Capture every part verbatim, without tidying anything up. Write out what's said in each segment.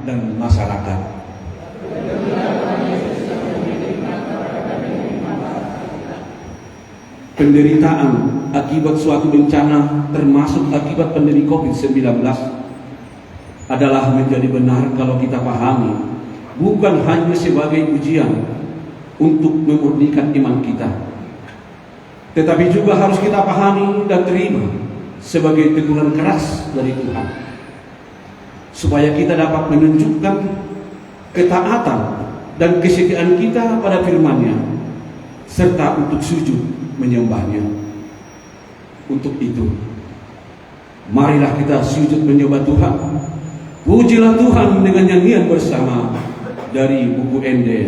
dan masyarakat. Penderitaan akibat suatu bencana, termasuk akibat pandemi covid sembilan belas, adalah menjadi benar kalau kita pahami bukan hanya sebagai ujian untuk memurnikan iman kita, tetapi juga harus kita pahami dan terima sebagai teguran keras dari Tuhan, supaya kita dapat menunjukkan ketaatan dan kesetiaan kita pada firman-Nya, serta untuk sujud menyembah-Nya. Untuk itu, marilah kita sujud menyembah Tuhan. Pujilah Tuhan dengan nyanyian bersama dari buku Ende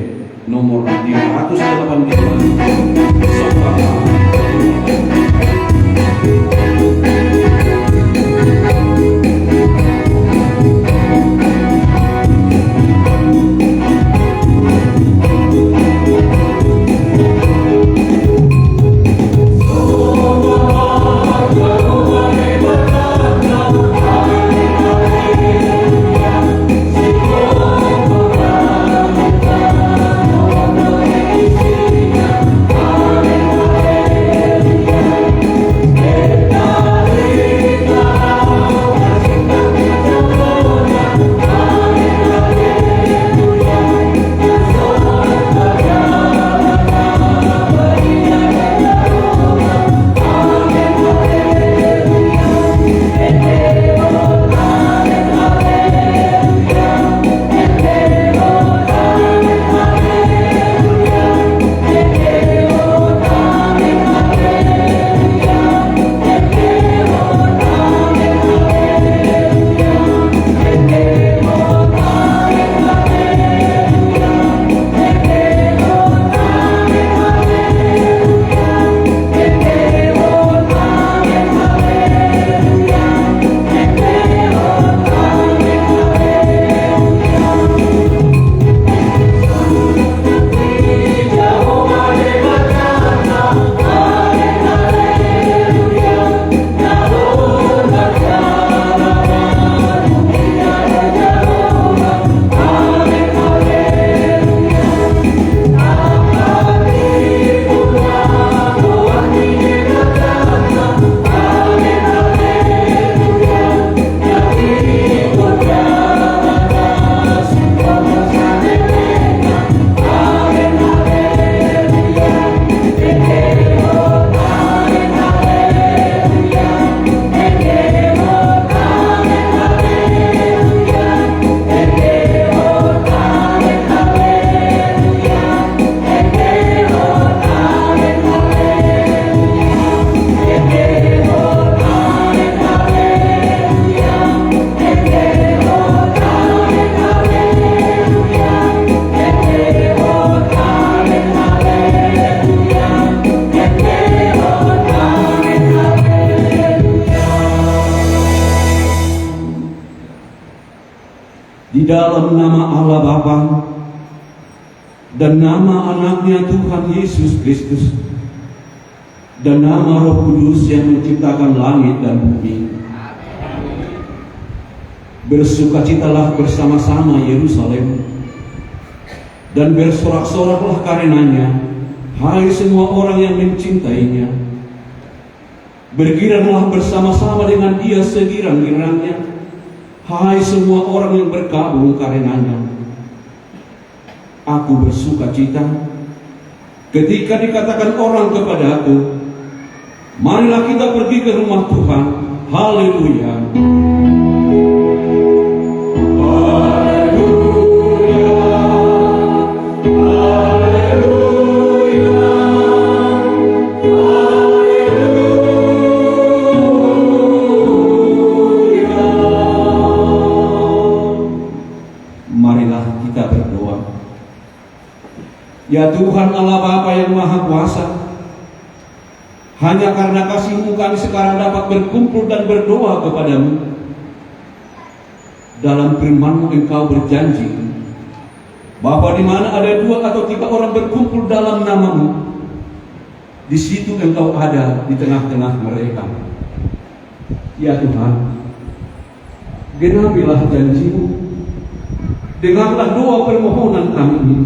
nomor lima ratus delapan puluh lima. Di dalam nama Allah Bapa, dan nama Anaknya Tuhan Yesus Kristus, dan nama Roh Kudus yang menciptakan langit dan bumi. Bersukacitalah bersama-sama Yerusalem, dan bersorak-soraklah karenanya, hai semua orang yang mencintainya. Bergiranglah bersama-sama dengan dia segirang-girangnya, hai semua orang yang berkabung karenanya. Aku bersukacita ketika dikatakan orang kepadaku, "Marilah kita pergi ke rumah Tuhan." Haleluya. Haleluya. Haleluya. Haleluya. Marilah kita berdoa. Ya Tuhan Allah Bapa yang Maha Kuasa, hanya karena kasih-Mu kami sekarang dapat berkumpul dan berdoa kepada-Mu. Dalam firman-Mu Engkau berjanji bahwa di mana ada dua atau tiga orang berkumpul dalam nama-Mu, di situ Engkau ada di tengah-tengah mereka. Ya Tuhan, genapilah janji-Mu. Dengarlah doa permohonan kami ini.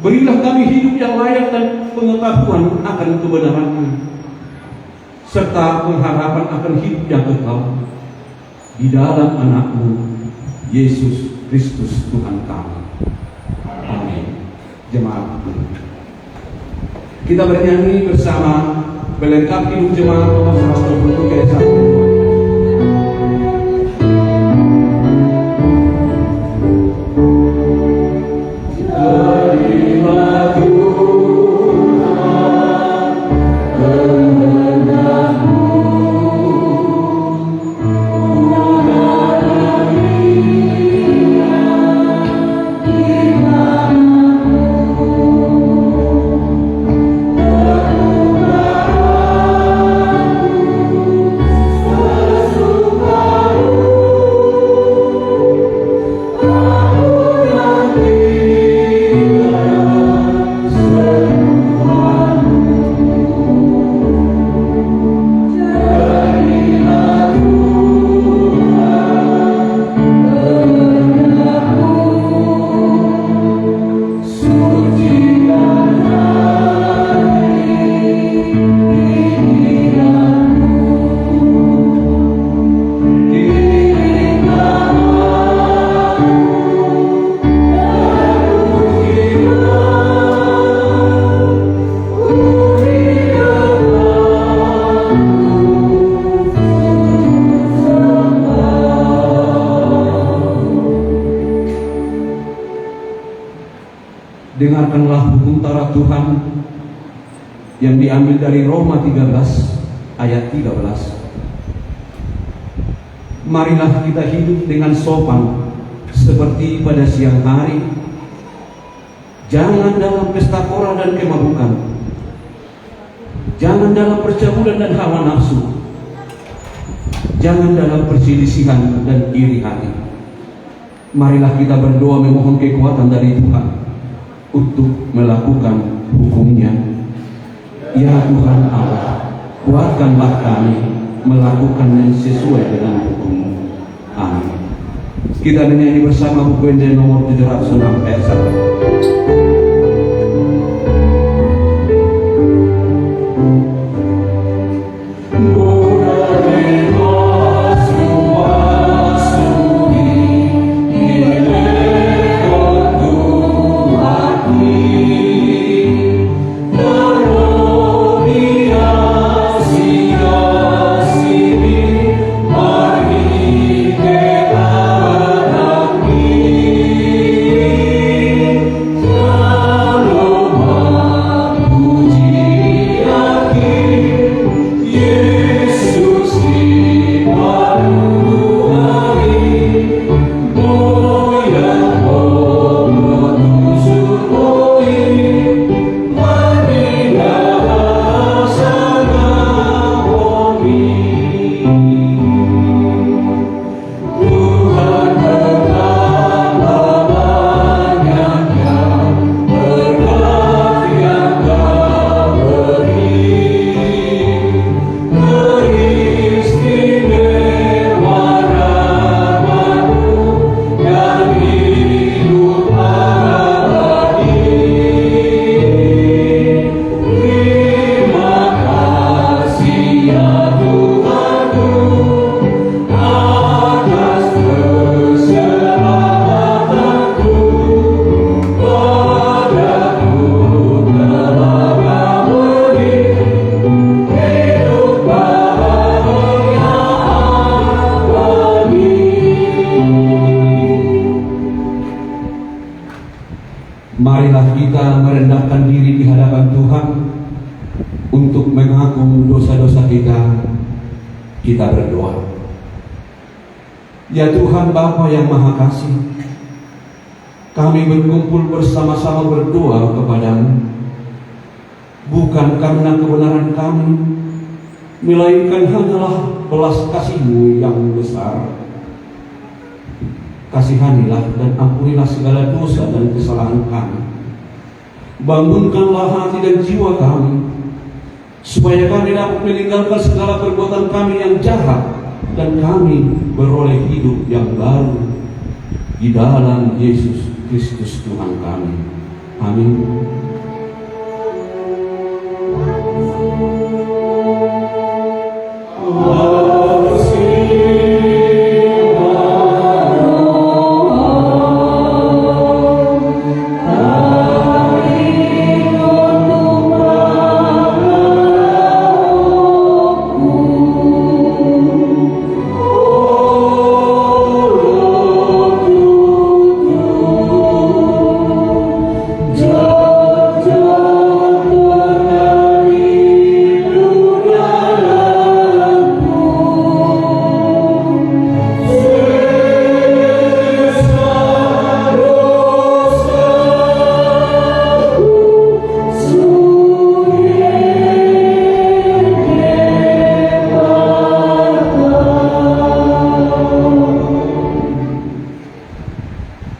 Berilah kami hidup yang layak dan pengetahuan akan kebenaran-Mu, serta pengharapan akan hidup yang kekal di dalam Anak-Mu, Yesus Kristus Tuhan kami. Amin. Jemaat, kita bernyanyi bersama, melengkapi hidup jemaat nomor seratus dua puluh tujuh, ayat satu. Dengarkanlah hukum Taurat Tuhan yang diambil dari Roma tiga belas ayat tiga belas. Marilah kita hidup dengan sopan seperti pada siang hari. Jangan dalam pesta pora dan kemabukan. Jangan dalam percabulan dan hawa nafsu. Jangan dalam perselisihan dan iri hati. Marilah kita berdoa memohon kekuatan dari Tuhan untuk melakukan hukum-Nya. Ya Tuhan Allah, kuatkanlah kami melakukan yang sesuai dengan hukum-Mu. Amin. Kita menyanyi bersama Buku Ende nomor tujuh ratus enam, ayat satu. Marilah kita merendahkan diri di hadapan Tuhan untuk mengaku dosa-dosa kita. Kita berdoa. Ya Tuhan, Bapa yang Maha Kasih, kami berkumpul bersama-sama berdoa kepada-Mu, bukan karena kebenaran kami, melainkan hanyalah belas kasih-Mu yang besar. Kasihanilah dan ampunilah segala dosa dan kesalahan kami. Bangunkanlah hati dan jiwa kami, supaya kami dapat meninggalkan segala perbuatan kami yang jahat dan kami beroleh hidup yang baru. Di dalam Yesus Kristus Tuhan kami. Amin.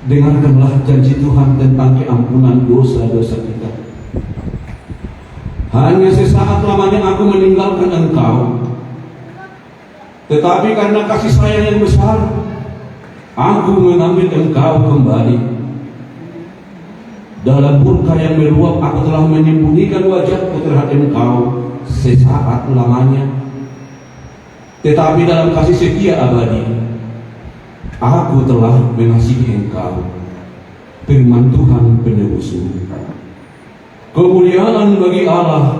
Dengarkanlah janji Tuhan tentang keampunan dosa-dosa kita. Hanya sesaat lamanya aku meninggalkan engkau. Tetapi karena kasih sayang yang besar, aku mengambil engkau kembali. Dalam murka yang meluap, aku telah menyembunyikan wajahku terhadap engkau sesaat lamanya. Tetapi dalam kasih setia abadi, aku telah mengasihi engkau. Firman Tuhan penebusmu. Kemuliaan bagi Allah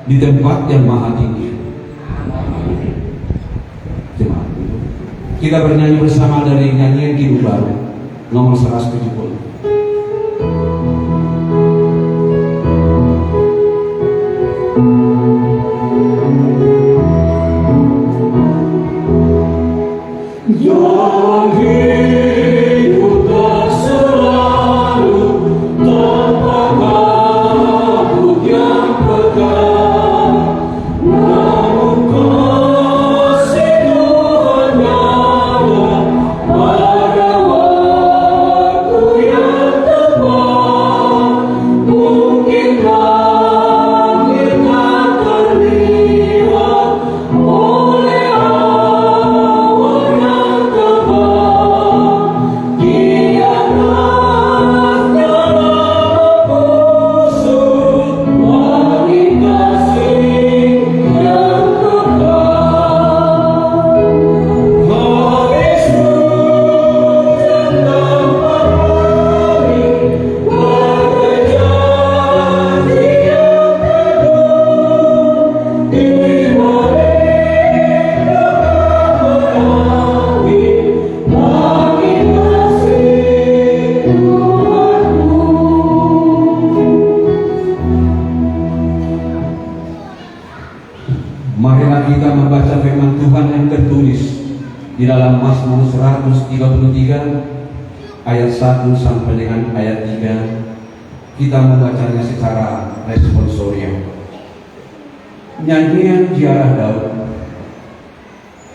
di tempat yang maha tinggi. Jemaat, kita bernyanyi bersama dari nyanyian Kidung Baru nomor seratus tujuh puluh. Yang hidup tak selalu tanpa Kamu yang pegang, namun kasih Tuhan nyata pada waktu yang tepat. Mungkin langit tak terlihat, Marilah kita membaca firman Tuhan yang tertulis di dalam Mazmur seratus tiga puluh tiga ayat satu sampai dengan ayat tiga. Kita membacanya secara responsoria. Nyanyian ziarah Daud.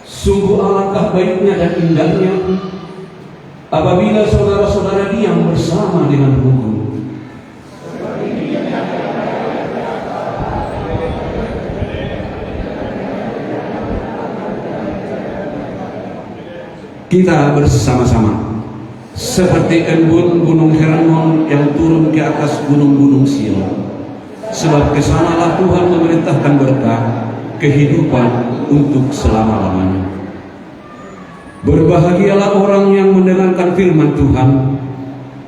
Sungguh alangkah baiknya dan indahnya apabila saudara-saudara diam bersama dengan rukun. Kita bersama-sama. Seperti embun Gunung Hermon yang turun ke atas gunung-gunung Sion. Sebab ke sanalah Tuhan memerintahkan berkah, kehidupan untuk selama-lamanya. Berbahagialah orang yang mendengarkan firman Tuhan,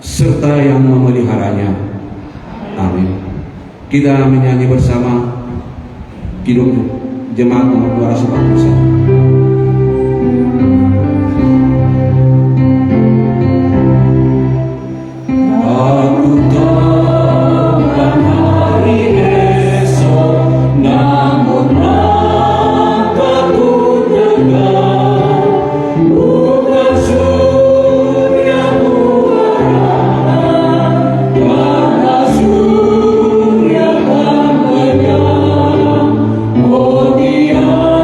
serta yang memeliharanya. Amin. Kita menyanyi bersama Kidung, jemaat nomor dua ratus empat puluh satu. Aku tahu hari esok, namun langkahku tegak. Bukan surga kuharapkan, karena surga akan lenyap. Oh, tiada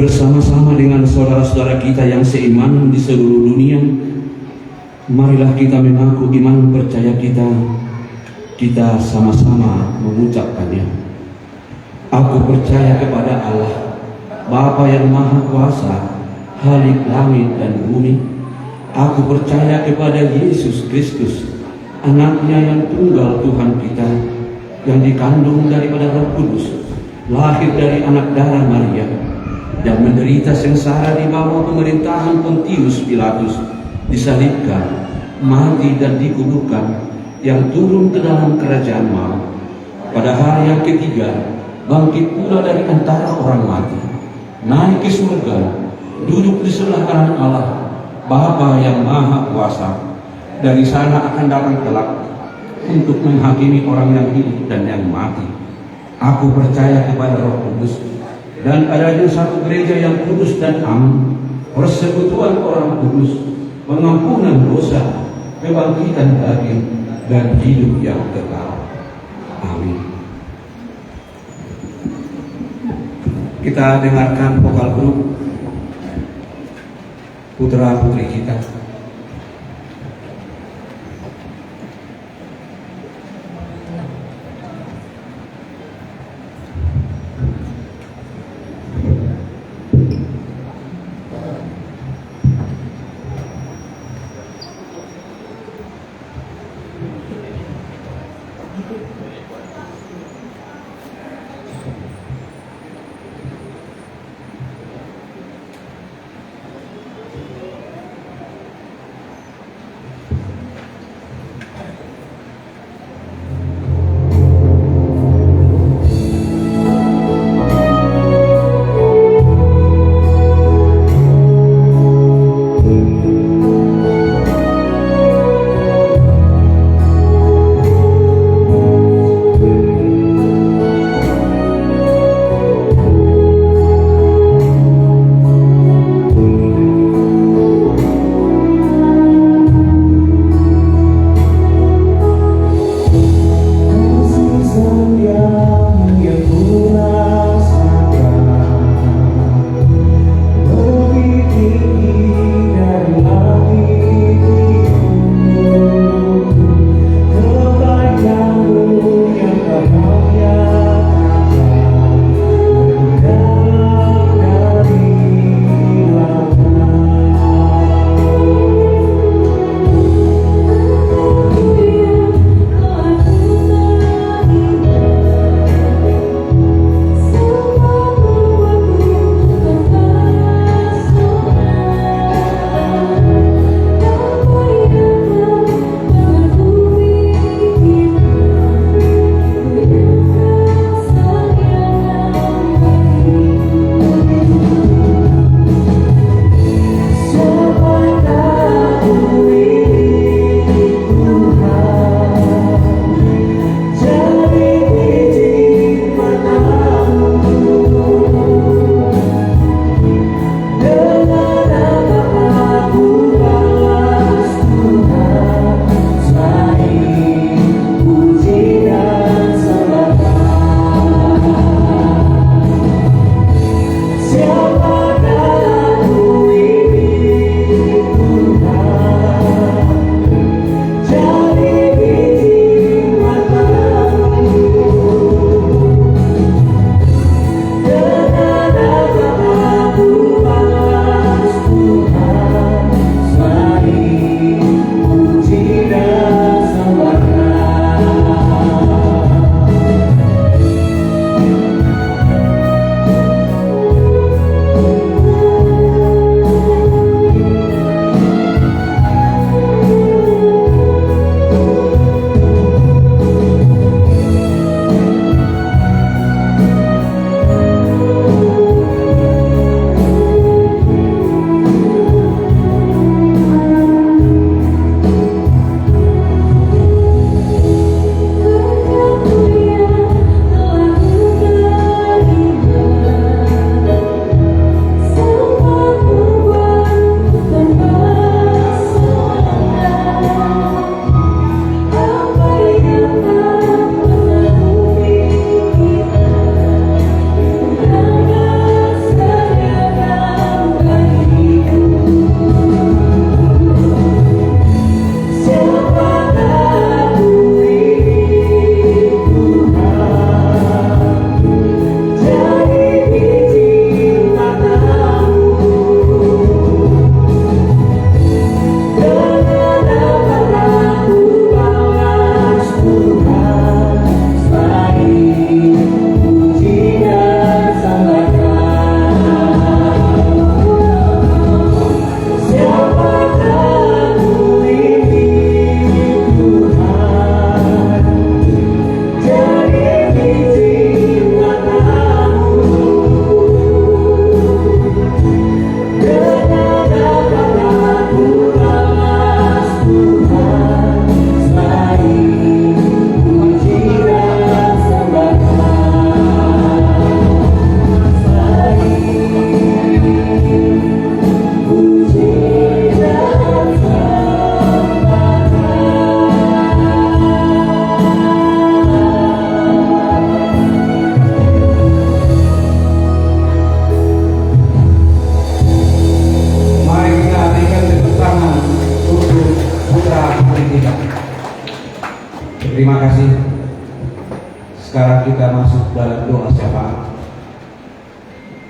Bersama-sama dengan saudara-saudara kita yang seiman di seluruh dunia, marilah kita mengaku iman percaya kita. Kita sama-sama mengucapkannya. Aku percaya kepada Allah, Bapa yang Maha Kuasa, Khalik langit dan bumi. Aku percaya kepada Yesus Kristus, Anaknya yang tunggal Tuhan kita, yang dikandung daripada Roh Kudus, lahir dari anak darah Maria, yang menderita sengsara di bawah pemerintahan Pontius Pilatus, disalibkan, mati dan dikuburkan, yang turun ke dalam kerajaan maut. Pada hari yang ketiga, bangkit pula dari antara orang mati, naik ke surga, duduk di sebelah kanan Allah, Bapa yang Maha Kuasa. Dari sana akan datang kelak untuk menghakimi orang yang hidup dan yang mati. Aku percaya kepada Roh Kudus dan adanya satu gereja yang kudus dan am, persekutuan orang kudus, pengampunan dosa, kebangkitan daging, dan hidup yang kekal. Amin. Kita dengarkan vokal grup putra putri kita.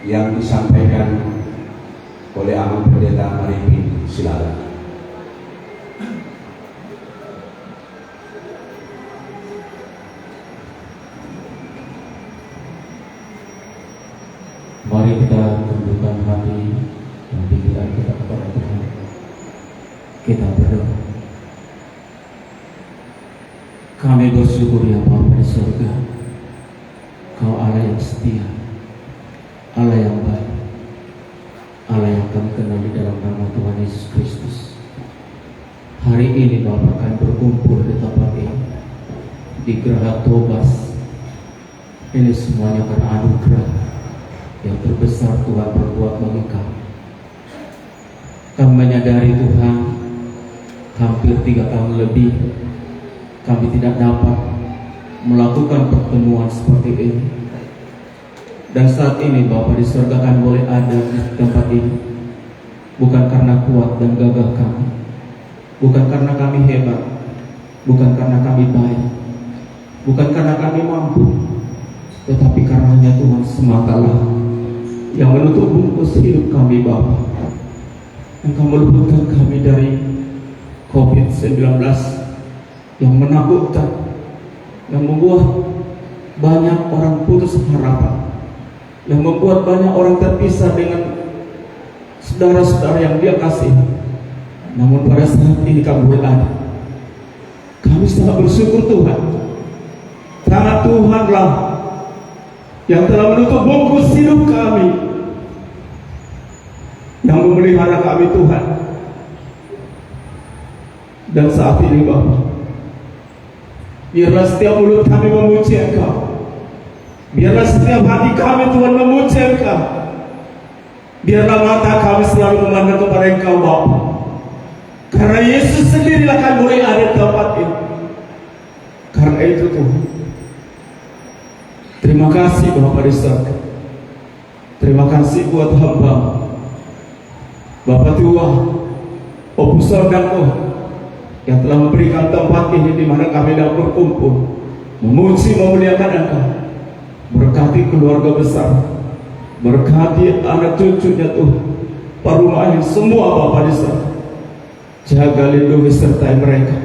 Yang disampaikan oleh Amang Pendeta Maripin Silaban. Mari kita tundukkan hati dan pikiran kita kepada Tuhan. Kita berdoa. Kami bersyukur, ya Bapa di sorga, Kau Allah yang setia, Allah yang baik, Allah yang kami kenal di dalam nama Tuhan Yesus Kristus. Hari ini, Bapa, kami berkumpul di tempat ini, di Geraha Tobas. Ini semuanya karena anugerah yang terbesar Tuhan perbuat bagi kami. Kami menyadari, Tuhan, hampir tiga tahun lebih kami tidak dapat melakukan pertemuan seperti ini. Dan saat ini, Bapa di sorga, kami boleh ada di tempat ini bukan karena kuat dan gagah kami, bukan karena kami hebat, bukan karena kami baik, bukan karena kami mampu, tetapi karena hanya Tuhan sematalah yang menutup bungkus hidup kami, Bapa. Engkau meluputkan kami dari covid sembilan belas yang menakutkan, yang membuat banyak orang putus harapan, yang membuat banyak orang terpisah dengan saudara-saudara yang dia kasih. Namun pada saat ini kami boleh ada. Kami sangat bersyukur, Tuhan. Tangan Tuhanlah yang telah menutup bungkus hidup kami, yang memelihara kami, Tuhan. Dan saat ini, Bapa, biarlah setiap mulut kami memuji Engkau. Biarlah setiap hati kami, Tuhan, memuji Engkau. Biarlah mata kami selalu memandang kepada Engkau, Bapa. Karena Yesus sendirilah kami boleh ada di tempat ini. Karena itu, Tuhan, terima kasih, Bapa di sorga. Terima kasih buat hamba, Bapa Tua, Ompu Sordang, Tuhan, yang telah memberikan tempat ini di mana kami dapat berkumpul, memuji, memuliakan Engkau. Berkati keluarga besar, berkati anak cucunya, Tuhan, parumaenna, semua, Bapa di sorga. Jaga, lindungi, sertai mereka.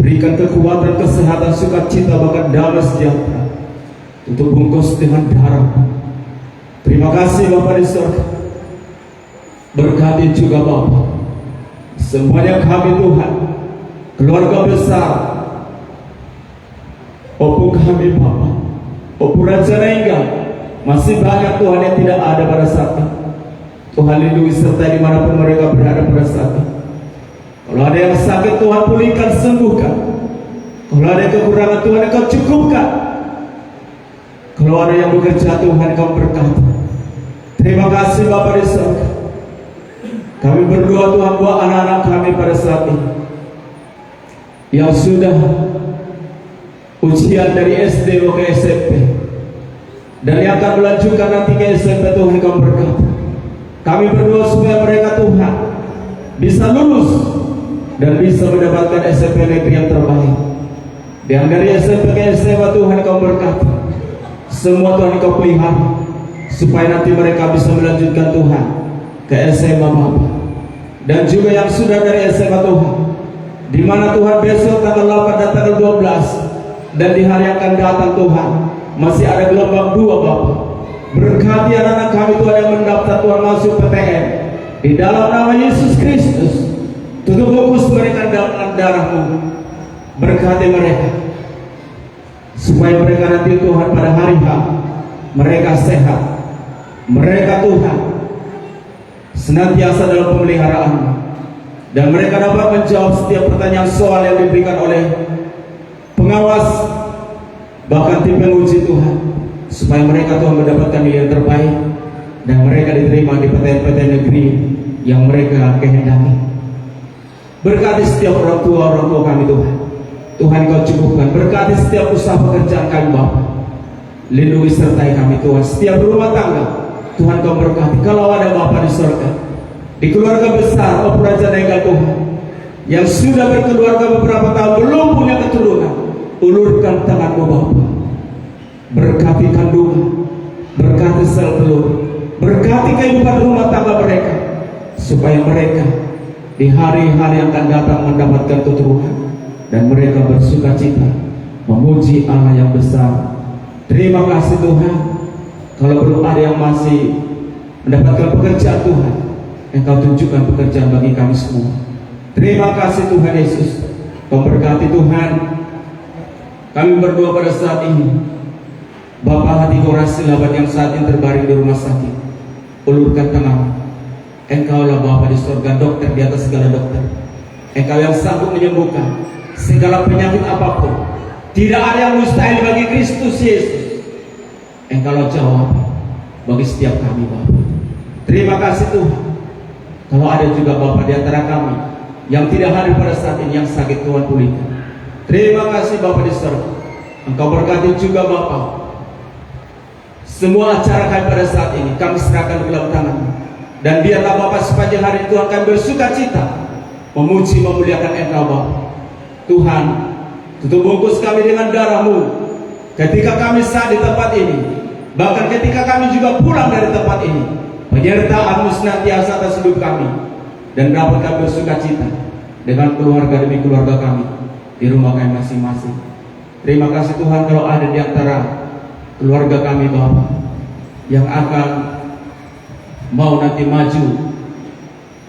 Berikan kekuatan, kesehatan, sukacita, bahkan damai sejahtera. Tutup bungkus dengan darah. Terima kasih, Bapa di sorga. Berkati juga, Bapa, semuanya kami, Tuhan, keluarga besar Ompu kami, Bapa, Ompu Raja Nainggolan, masih banyak, Tuhan, yang tidak ada pada saat ini. Tuhan, lindungi, sertai dimanapun mereka berada pada saat ini. Kalau ada yang sakit, Tuhan, pulihkan, sembuhkan. Kalau ada yang kekurangan, Tuhan, Engkau cukupkan. Kalau ada yang bekerja, Tuhan, Engkau berkati. Terima kasih, Bapa di sorga. Kami berdoa, Tuhan, buat anak-anak kami pada saat ini yang sudah ujian dari S D mau ke S M P, dan yang akan melanjutkan nanti ke S M P, Tuhan, Engkau berkati. Kami berdoa supaya mereka, Tuhan, bisa lulus dan bisa mendapatkan S M P negeri yang terbaik. Dan dari S M P ke S M A, Tuhan, Engkau berkati. Semua, Tuhan, Engkau pelihara, supaya nanti mereka bisa melanjutkan, Tuhan, ke S M A, Bapa. Dan juga yang sudah dari S M A, Tuhan, di mana, Tuhan, besok tanggal delapan dan tanggal dua belas, dan di hari yang akan datang, Tuhan, masih ada gelombang dua, Bapa. Berkati anak-anak kami, Tuhan, yang mendaftar, Tuhan, masuk P T N. Di dalam nama Yesus Kristus, tutup bungkus mereka dalam darah-Mu. Berkati mereka, supaya mereka nanti, Tuhan, pada hari H, mereka sehat. Mereka, Tuhan, senantiasa dalam pemeliharaan-Mu. Dan mereka dapat menjawab setiap pertanyaan soal yang diberikan oleh pengawas, bahkan tim penguji, Tuhan, supaya mereka, Tuhan, mendapatkan nilai yang terbaik dan mereka diterima di P T N-P T N negeri yang mereka kehendaki. Berkati setiap orang tua, orang tua kami, Tuhan. Tuhan, Engkau cukupkan. Berkati setiap usaha pekerjaan kami, Bapa. Lindungi, sertai kami, Tuhan. Setiap rumah tangga, Tuhan, Engkau berkati. Kalau ada, Bapa di sorga, di keluarga besar Ompu Raja Nainggolan, Tuhan, yang sudah berkeluarga beberapa tahun, belum punya keturunan, ulurkan tangan-Mu, Bapa. Berkati kandungan, berkati sel telur, Berkati kehidupan rumah tangga mereka, supaya mereka di hari-hari yang akan datang mendapatkan keturunan dan mereka bersukacita memuji Allah yang besar. Terima kasih Tuhan, kalau belum ada yang masih mendapatkan pekerjaan Tuhan, Engkau tunjukkan pekerjaan bagi kami semua. Terima kasih Tuhan Yesus, Kau berkati Tuhan. Kami berdoa pada saat ini, Bapa Hatigoras Silaban yang saat ini terbaring di rumah sakit, ulurkan tanganmu. Engkaulah Bapa di sorga, dokter di atas segala dokter. Engkau yang sanggup menyembuhkan segala penyakit apapun. Tidak ada yang mustahil bagi Kristus Yesus. Engkaulah jawaban bagi setiap kami, Bapa. Terima kasih Tuhan. Kalau ada juga Bapa di antara kami yang tidak hadir pada saat ini, yang sakit, Tuhan pulihkan. Terima kasih Bapa di sorga. Engkau berkati juga Bapa. Semua acara kami pada saat ini kami serahkan ke dalam tangan-Mu. Dan biarlah Bapa sepanjang hari ini Tuhan kami bersuka cita memuji memuliakan Engkau Bapa. Tuhan, tutup bungkus kami dengan darah-Mu. Ketika kami saat di tempat ini, bahkan ketika kami juga pulang dari tempat ini, penyertaan-Mu senantiasa atas hidup kami dan dapat kami bersuka cita dengan keluarga demi keluarga kami di rumah kami masing-masing. Terima kasih Tuhan kalau ada di antara keluarga kami Bapa yang akan mau nanti maju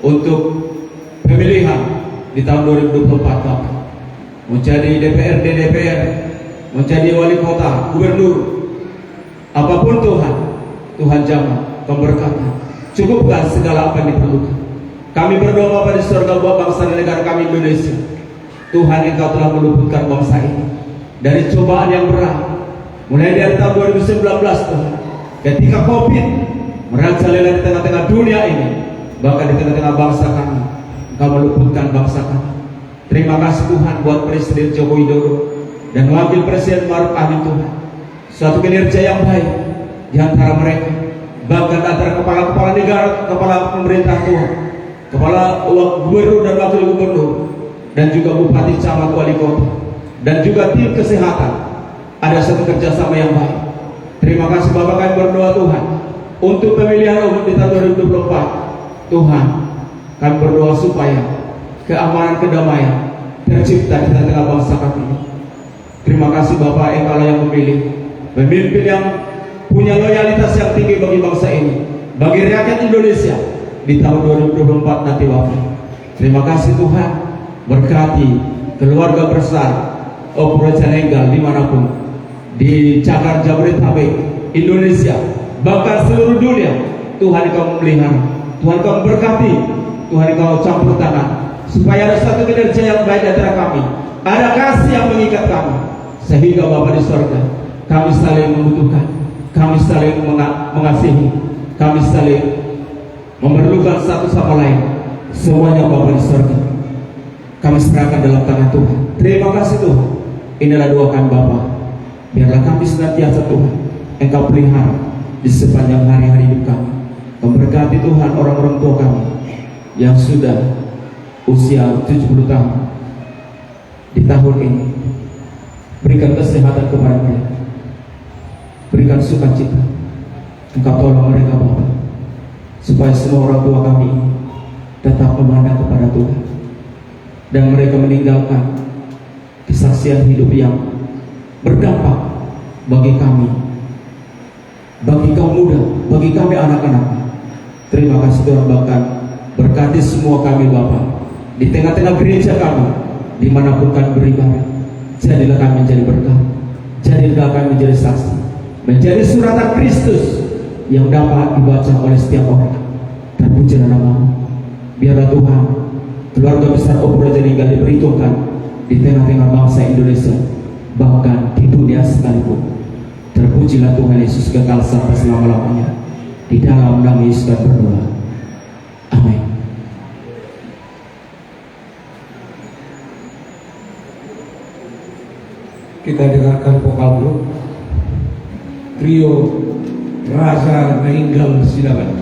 untuk pemilihan di tahun dua ribu dua puluh empat Bapa. Mau jadi D P R D, D P R, mau jadi wali kota, gubernur, apapun Tuhan, Tuhan jamah, Kau berkati. Cukupkan segala apa yang diperlukan. Kami berdoa Bapa di sorga buat bangsa dan negara kami Indonesia. Tuhan, Engkau telah meluputkan bangsa ini dari cobaan yang berat. Mulai dari tahun dua ribu sembilan belas, Tuhan, ketika covid merajalela di tengah-tengah dunia ini, bahkan di tengah-tengah bangsa kami, Engkau meluputkan bangsa kami. Terima kasih Tuhan buat Presiden Joko Widodo dan Wakil Presiden Maruf Amin Tuhan. Suatu kinerja yang baik di antara mereka, bahkan antara kepala-kepala negara, kepala pemerintah Tuhan, kepala wa- gubernur dan wakil gubernur, dan juga bupati, camat, wali kota, dan juga tim kesehatan. Ada satu kerjasama yang baik. Terima kasih Bapak, kami berdoa Tuhan untuk pemilihan umum di tahun dua ribu dua puluh empat. Tuhan, kami berdoa supaya keamanan, kedamaian tercipta di tengah-tengah bangsa kami ini. Terima kasih Bapak, Engkaulah yang memilih pemimpin yang punya loyalitas yang tinggi bagi bangsa ini, bagi rakyat Indonesia di tahun dua ribu dua puluh empat nanti Bapak. Terima kasih Tuhan, berkati keluarga besar Ompu Raja Nainggolan dimanapun, di Jakarta, Jabodetabek, Indonesia, bahkan seluruh dunia. Tuhan Engkau memelihara, Tuhan Engkau memberkati, Tuhan Engkau campur tangan, supaya ada satu kinerja yang baik di antara kami, ada kasih yang mengikat kami, sehingga Bapa di sorga, kami saling membutuhkan, kami saling menga- mengasihi, kami saling memerlukan satu sama lain. Semuanya Bapa di sorga, kami serahkan dalam tangan Tuhan. Terima kasih Tuhan. Inilah doa kami Bapa. Biarlah kami senantiasa Tuhan Engkau pelihara di sepanjang hari-hari hidup kami. Kau berkati Tuhan orang-orang tua kami yang sudah usia tujuh puluh tahun di tahun ini. Berikan kesehatan kepada mereka. Berikan sukacita. Engkau tolong mereka Bapa, supaya semua orang tua kami tetap memandang kepada Tuhan. Dan mereka meninggalkan kesaksian hidup yang berdampak bagi kami, bagi kaum muda, bagi kami anak-anak. Terima kasih Tuhan, bahkan berkati semua kami Bapa, di tengah-tengah gereja kami, dimanapun kami beribadah. Jadilah kami menjadi berkat, jadilah kami menjadi saksi, menjadi suratan Kristus yang dapat dibaca oleh setiap orang. Terpujilah nama-Mu. Biarlah Tuhan, keluarga besar Ompu Raja Nainggolan diperhitungkan di tengah-tengah bangsa Indonesia, bahkan di dunia sekalipun. Terpujilah Tuhan Yesus kekal sampai selama-lamanya. Di dalam nama Yesus kami berdoa. Amin. Kita dengarkan vokal grup trio Raja Nainggolan Silaban.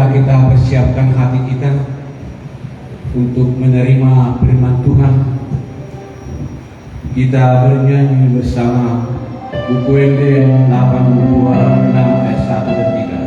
Kita persiapkan hati kita untuk menerima firman Tuhan. Kita bernyanyi bersama Buku Ende delapan puluh dua, enam ayat satu dan tiga.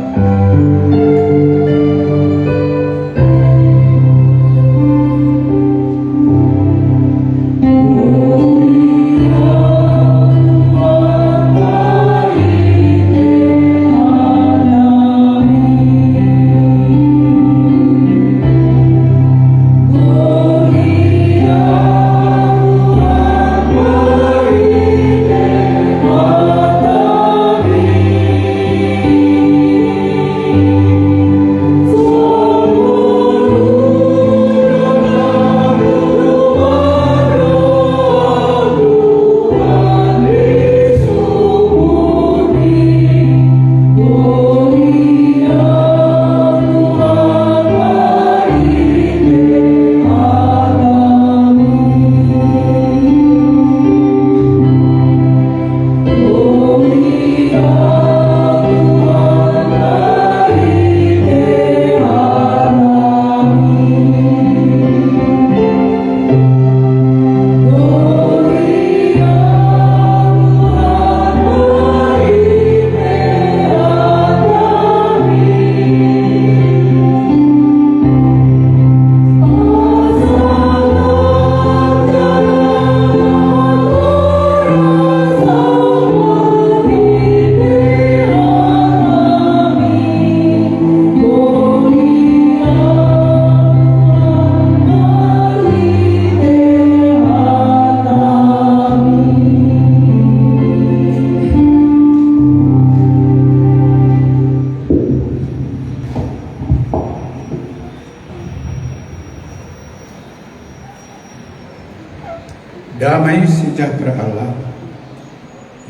Damai sejahtera Allah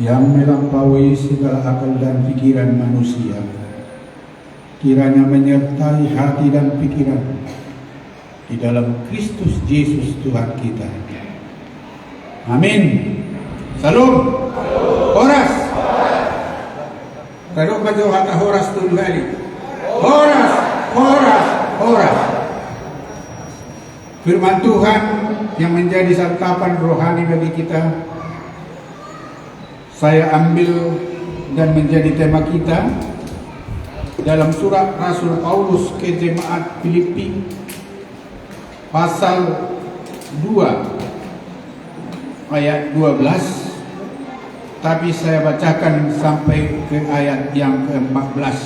yang melampaui segala akal dan pikiran manusia, kiranya menyertai hati dan pikiran di dalam Kristus Yesus Tuhan kita. Amin. Syalom. Horas. Tadok ma jo hata horas tolu hali. Horas, horas, horas. Firman Tuhan yang menjadi santapan rohani bagi kita, saya ambil dan menjadi tema kita dalam surat Rasul Paulus ke jemaat Filipi, pasal dua ayat dua belas, tapi saya bacakan sampai ke ayat yang keempat belas.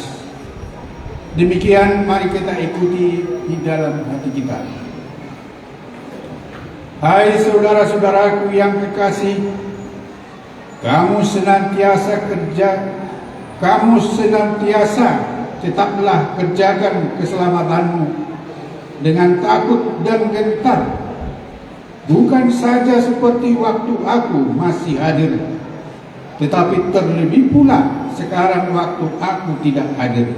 Demikian, mari kita ikuti di dalam hati kita. Hai saudara-saudaraku yang kekasih, kamu senantiasa kerja, kamu senantiasa tetaplah kerjakan keselamatanmu dengan takut dan gentar. Bukan saja seperti waktu aku masih hadir, tetapi terlebih pula sekarang waktu aku tidak hadir.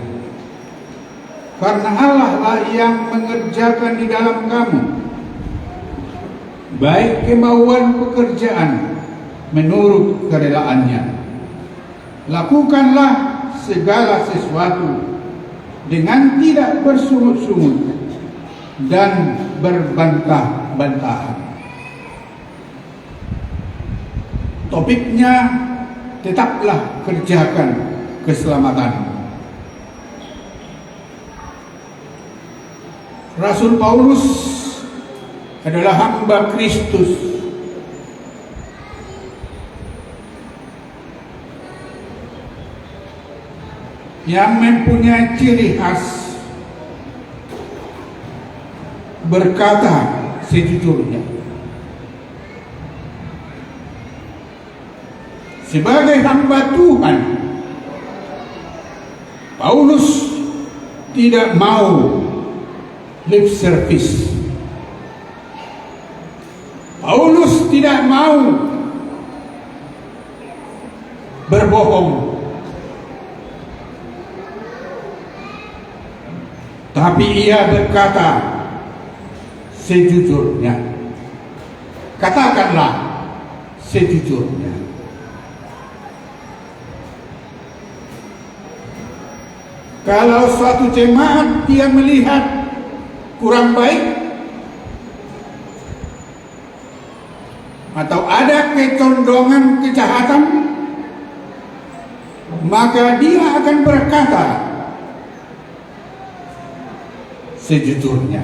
Karena Allah lah yang mengerjakan di dalam kamu, baik kemauan pekerjaan menurut kerelaannya. Lakukanlah segala sesuatu dengan tidak bersungut-sungut dan berbantah-bantahan. Topiknya, tetaplah kerjakan keselamatan. Rasul Paulus adalah hamba Kristus yang mempunyai ciri khas berkata sejujurnya. Sebagai hamba Tuhan, Paulus tidak mau lip service. Paulus tidak mau berbohong. Tapi ia berkata sejujurnya. Katakanlah sejujurnya. Kalau suatu jemaat dia melihat kurang baik atau ada kecondongan kejahatan, maka dia akan berkata sejujurnya.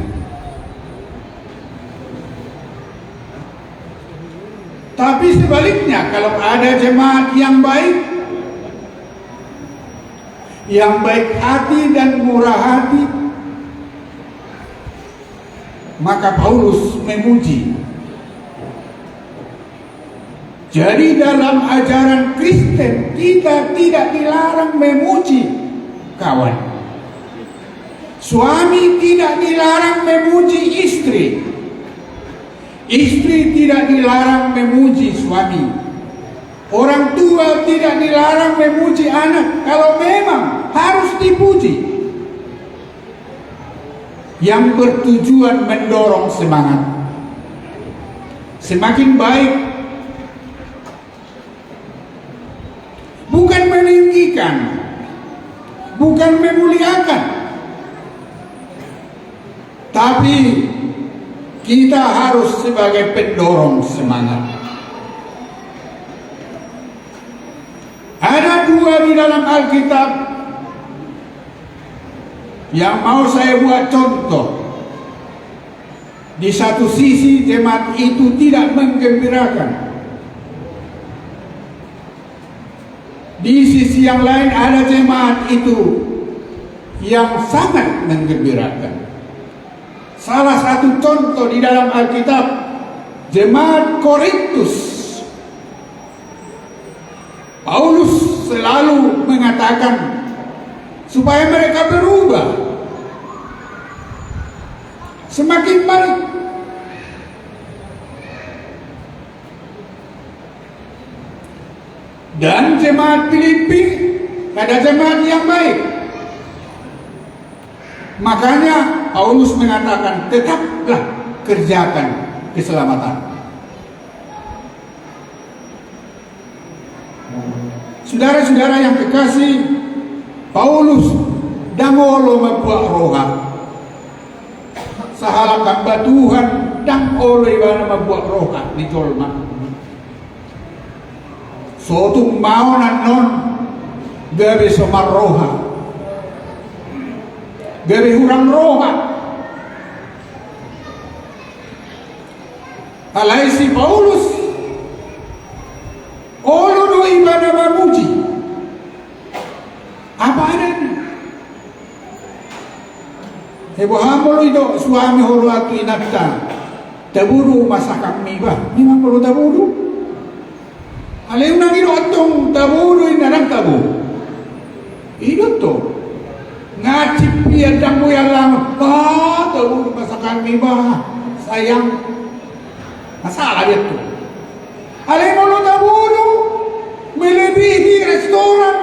Tapi sebaliknya, kalau ada jemaat yang baik, yang baik hati dan murah hati, maka Paulus memuji. Jadi, dalam ajaran Kristen, kita tidak dilarang memuji kawan. Suami tidak dilarang memuji istri. Istri tidak dilarang memuji suami. Orang tua tidak dilarang memuji anak kalau memang harus dipuji. Yang bertujuan mendorong semangat semakin baik. Bukan meninggikan, bukan memuliakan, tapi kita harus sebagai pendorong semangat. Ada dua di dalam Alkitab yang mau saya buat contoh. Di satu sisi, jemaat itu tidak menggembirakan. Di sisi yang lain, ada jemaat itu yang sangat menggembirakan. Salah satu contoh di dalam Alkitab, jemaat Korintus. Paulus selalu mengatakan supaya mereka berubah semakin baik. Dan jemaat Filipi ada jemaat yang baik. Makanya Paulus mengatakan, tetaplah kerjakan keselamatan. Sudara-sudara yang kekasih, Paulus ndang olo mambuat roha. Sahalak hamba Tuhan ndang olo ibana mambuat roha ni jolma. So tung maon annon gabe so marroha, gabe hurang roha. Alai si Paulus olo do ibana mamuji apa adanya. Ebo hamu molo didok suami, olo, tu inanta, tabo do masakanmi bah, memang olo tabo do. Alai unang didok antong tabo do inna, ndang tabo. Didok do. Nga cip ia ndang boi alama. Bah, tabo do masakanmi bah, sayang. Masalah dia tu. Alai molo tabo do, melebihi restoran.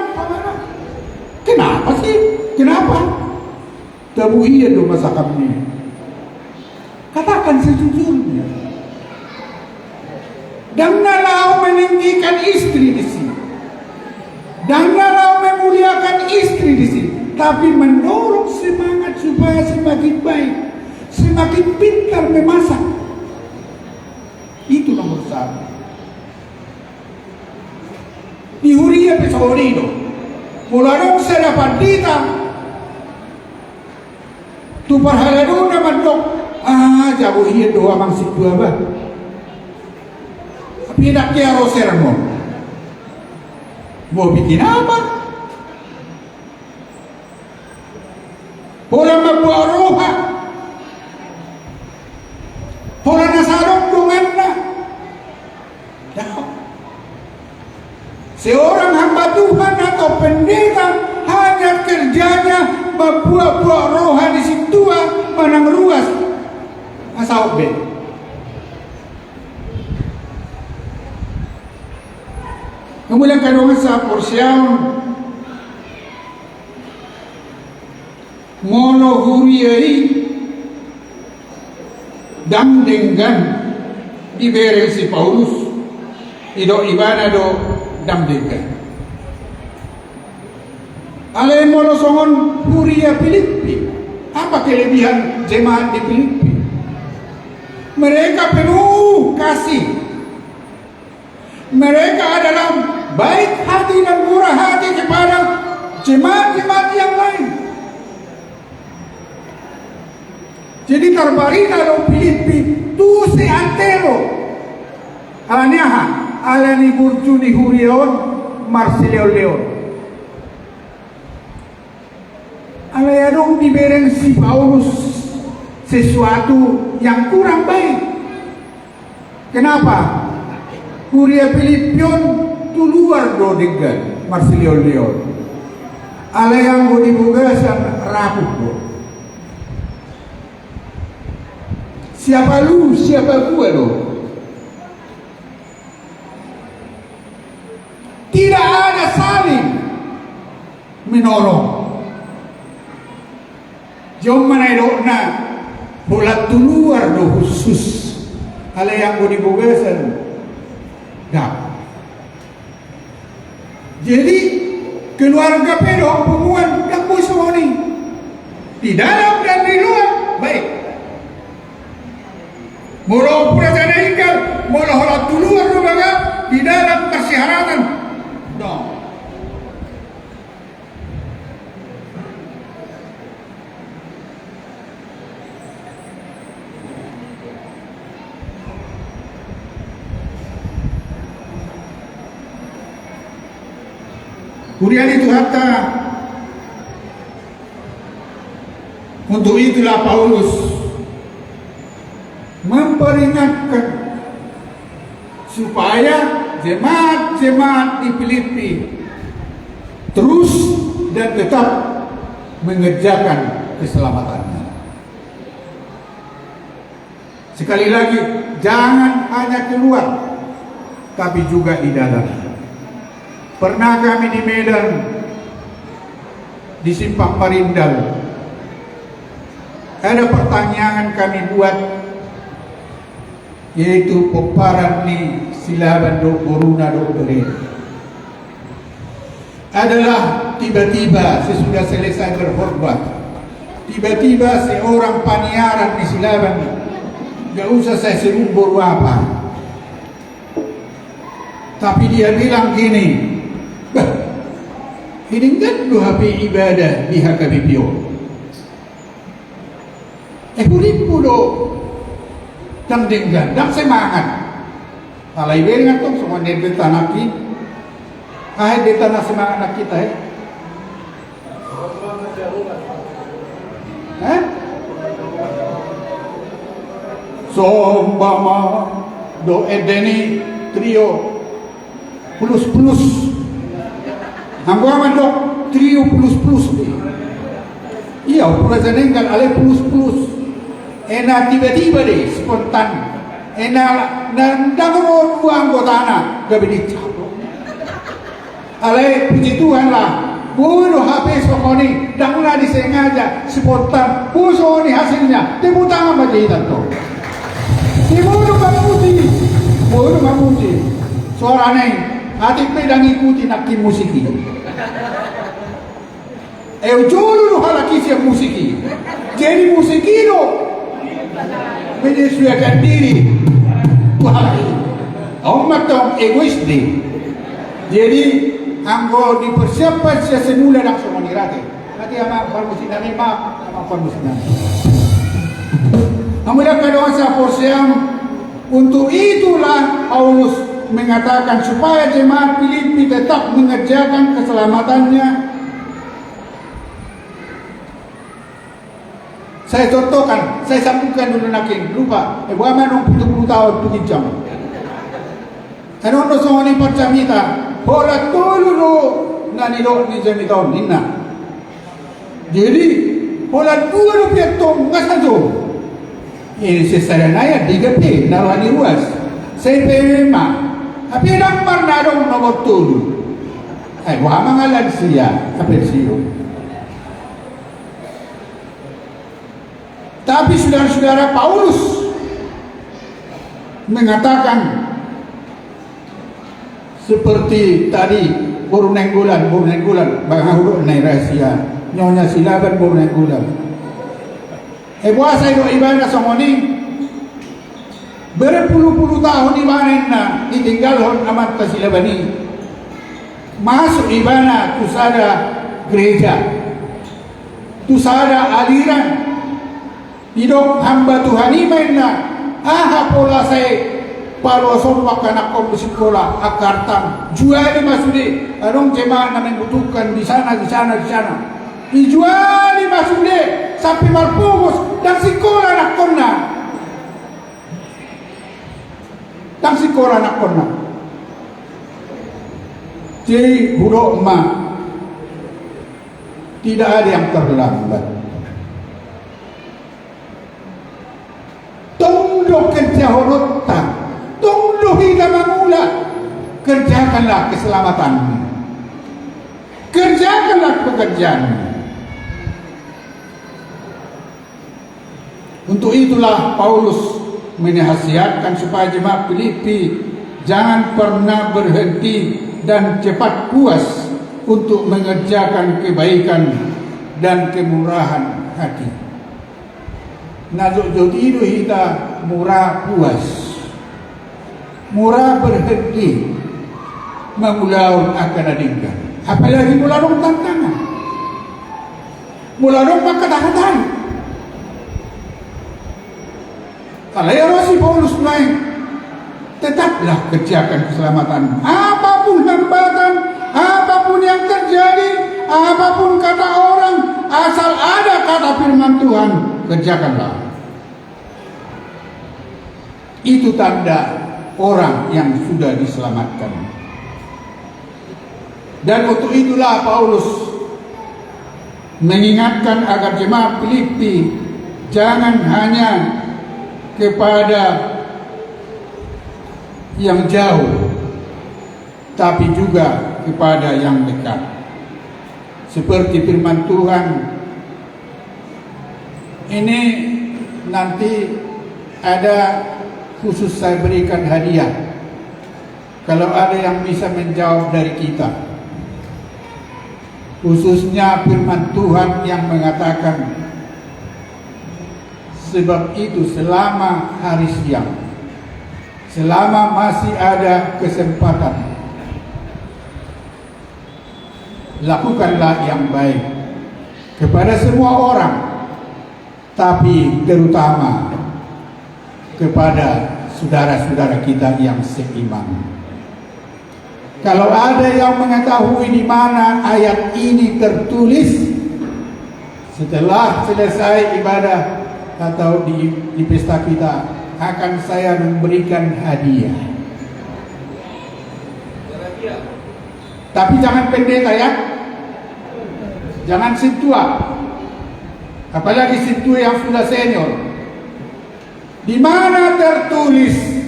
Kenapa sih? Kenapa? Tabo ia do masakanmi. Katakan sejujurnya. Ndang na laho meninggikan istri disi. Ndang na laho memuliakan istri disi. Tapi mendorong semangat supaya semakin baik, semakin pintar memasak. Itu nomor satu. Di huria pe songon i do. Molo adong sada pandita tu parhaladona mandok, ah, jago hian do amang sintua bah. Tapi ndang hea ro sermon. Mau bikin apa? Pola mambuat roha. Pola na salop donganna. Daong. Seorang hamba Tuhan atau pendeta hanya kerjanya mambuat-buat roha ni sintua manang ruas. Nga saut be. Kemudian kadongan saporseaon. Molo huria i ndang denggan dibereng si Paulus, didok ibana do ndang denggan. Alai molo songon huria Pilippi, apa kelebihan jemaat di Pilippi? Mereka penuh kasih. Mereka adalah baik hati dan murah hati kepada jemaat-jemaat yang lain. Jadi tarbarita do Pilippi tu se antero. Alani aha? Alani burju ni huria on marsileon-leon. Alai adong dibereng si Paulus sesuatu yang kurang baik. Kenapa? Huria Pilippi on tu luar do denggan marsileon-leon. Alai anggo di bagasan rapuh do. Siapa lu, siapa gua do. Tidak ada saling menolong. Jom mana idokna, holan tu luar do hushus. Alai anggo di bagasan ndang. Jadi keluarga pe dohot punguan ndang boi songon i. Di dalam dan di luar baik. Molo Ompu Raja Nainggolan, molo holan tu luar do bagak, di dalam marsiharatan. No. Huria ni Tuhanta, untuk itulah Paulus memperingatkan supaya jemaat-jemaat di Pilippi terus dan tetap mengerjakan keselamatannya. Sekali lagi, jangan hanya keluar, tapi juga di dalam. Pernah kami di Medan, di Simpang Marindal, ada pertanyaan kami buat, yaitu pomparan ni Silaban dohot boruna dohot berena. Adalah tiba-tiba sesudah selesai berkhotbah, tiba-tiba seorang paniaran di Silaban, nggak usah saya sebut boru apa, tapi dia bilang gini, "Bah, ini kan dua H P ibadah di H K B P O." Eh, hurimpu do. Ndang denggan, ndang semangat. Alai bere nangkin songon ende tanaki. Ah, ende tanak semangat nangkin tahe. Eh? Sombama do ende ni trio. Plus plus. Anggo ahu mandok trio plus plus. Ia, Ompu Raja Nainggolan alai plus plus. Ena tiba-tiba do i, spontan. Ena na ndang ro dua anggotana gabe dicabut. Alai puji Tuhan lah. Boi do H P songon i, ndang na disengaja, spontan. Boi songon i hasilnya. Tepuk tangan ma di hita tong. Di boi do mamuji. Boi do mamuji. Suarana i, atik pe ndang ikuti nangkin musik i. Eh, jolo do halak i sian musik i. Jadi musik i do menyesuaikan diri. Wah, on ma tong egois do i. Jadi anggo dipersiapkan sian semula ndang songon i rate. Nanti ama parmusiknami, maaf ama parmusiknami. Anggo ndang adong haporseaon, untuk itulah Paulus mengatakan supaya jemaat Filipi tetap mengerjakan keselamatannya. Saya contohkan, saya sambungkan dulu nangkin, lupa. Eh, boha ma annon pitu pulu taon tu ginjang. Annon do songon i parjamita, holan tolu do na nidok ni jamita on ninna. Jadi holan dua do pe antong nga sajo. Eh, sesada nai andigan pe na roha ni ruas. Sai pe ma. Hape ndang marnadong nomor tolu. Ai boha ma nga lansia, hape sio. Tapi saudara-saudara, Paulus mengatakan seperti tadi, Boru Nainggolan, boru Nainggolan, bang hahuruk nai rahasia. Nyonya Silaban boru Nainggolan. E, boasa do ibana songon i? Berpuluh-puluh tahun ibana inna ditinggalhon amanta Silaban i. Masuk ibana tu sada gereja, tu sada aliran. Didok hamba Tuhan i ma inna, aha pola sai paloasonmu angka anakkon sikola, angka artam juali ma sude, adong jemaat na membutuhkan di sana, di sana, di sana. Dijuali ma sude, sampe marpogos, ndang sikola anakkonna. Ndang sikola anakkonna. Jadi hudok ma, tidak ada yang terlambat. Tong do kerjahononta, tong do hita mangula, kerjakanlah keselamatanmu. Kerjakanlah pekerjaanmu. Untuk itulah Paulus menasihatkan supaya jemaat Filipi jangan pernah berhenti dan cepat puas untuk mengerjakan kebaikan dan kemurahan hati. Na jotjot i do hita mura puas, mura berhenti mangulahon angka na denggan. Apalagi molo adong tantangan, molo adong pangkatahon. Alai ro si Paulus nuaeng, tetaplah kerjakan keselamatan. Apapun hambatan, apapun yang terjadi, apapun kata orang, asal ada kata firman Tuhan, kerjakanlah. Itu tanda orang yang sudah diselamatkan. Dan untuk itulah Paulus mengingatkan agar jemaat Filipi jangan hanya kepada yang jauh, tapi juga kepada yang dekat. Seperti firman Tuhan, ini nanti ada khusus saya berikan hadiah. Kalau ada yang bisa menjawab dari kita, khususnya firman Tuhan yang mengatakan, sebab itu selama hari siang, selama masih ada kesempatan, lakukanlah yang baik kepada semua orang, tapi terutama kepada saudara-saudara kita yang seiman. Kalau ada yang mengetahui di mana ayat ini tertulis, setelah selesai ibadah atau di, di pesta kita, akan saya memberikan hadiah. Tapi jangan pendeta ya. Jangan sintua. Apalagi sintua yang sudah senior. Di mana tertulis,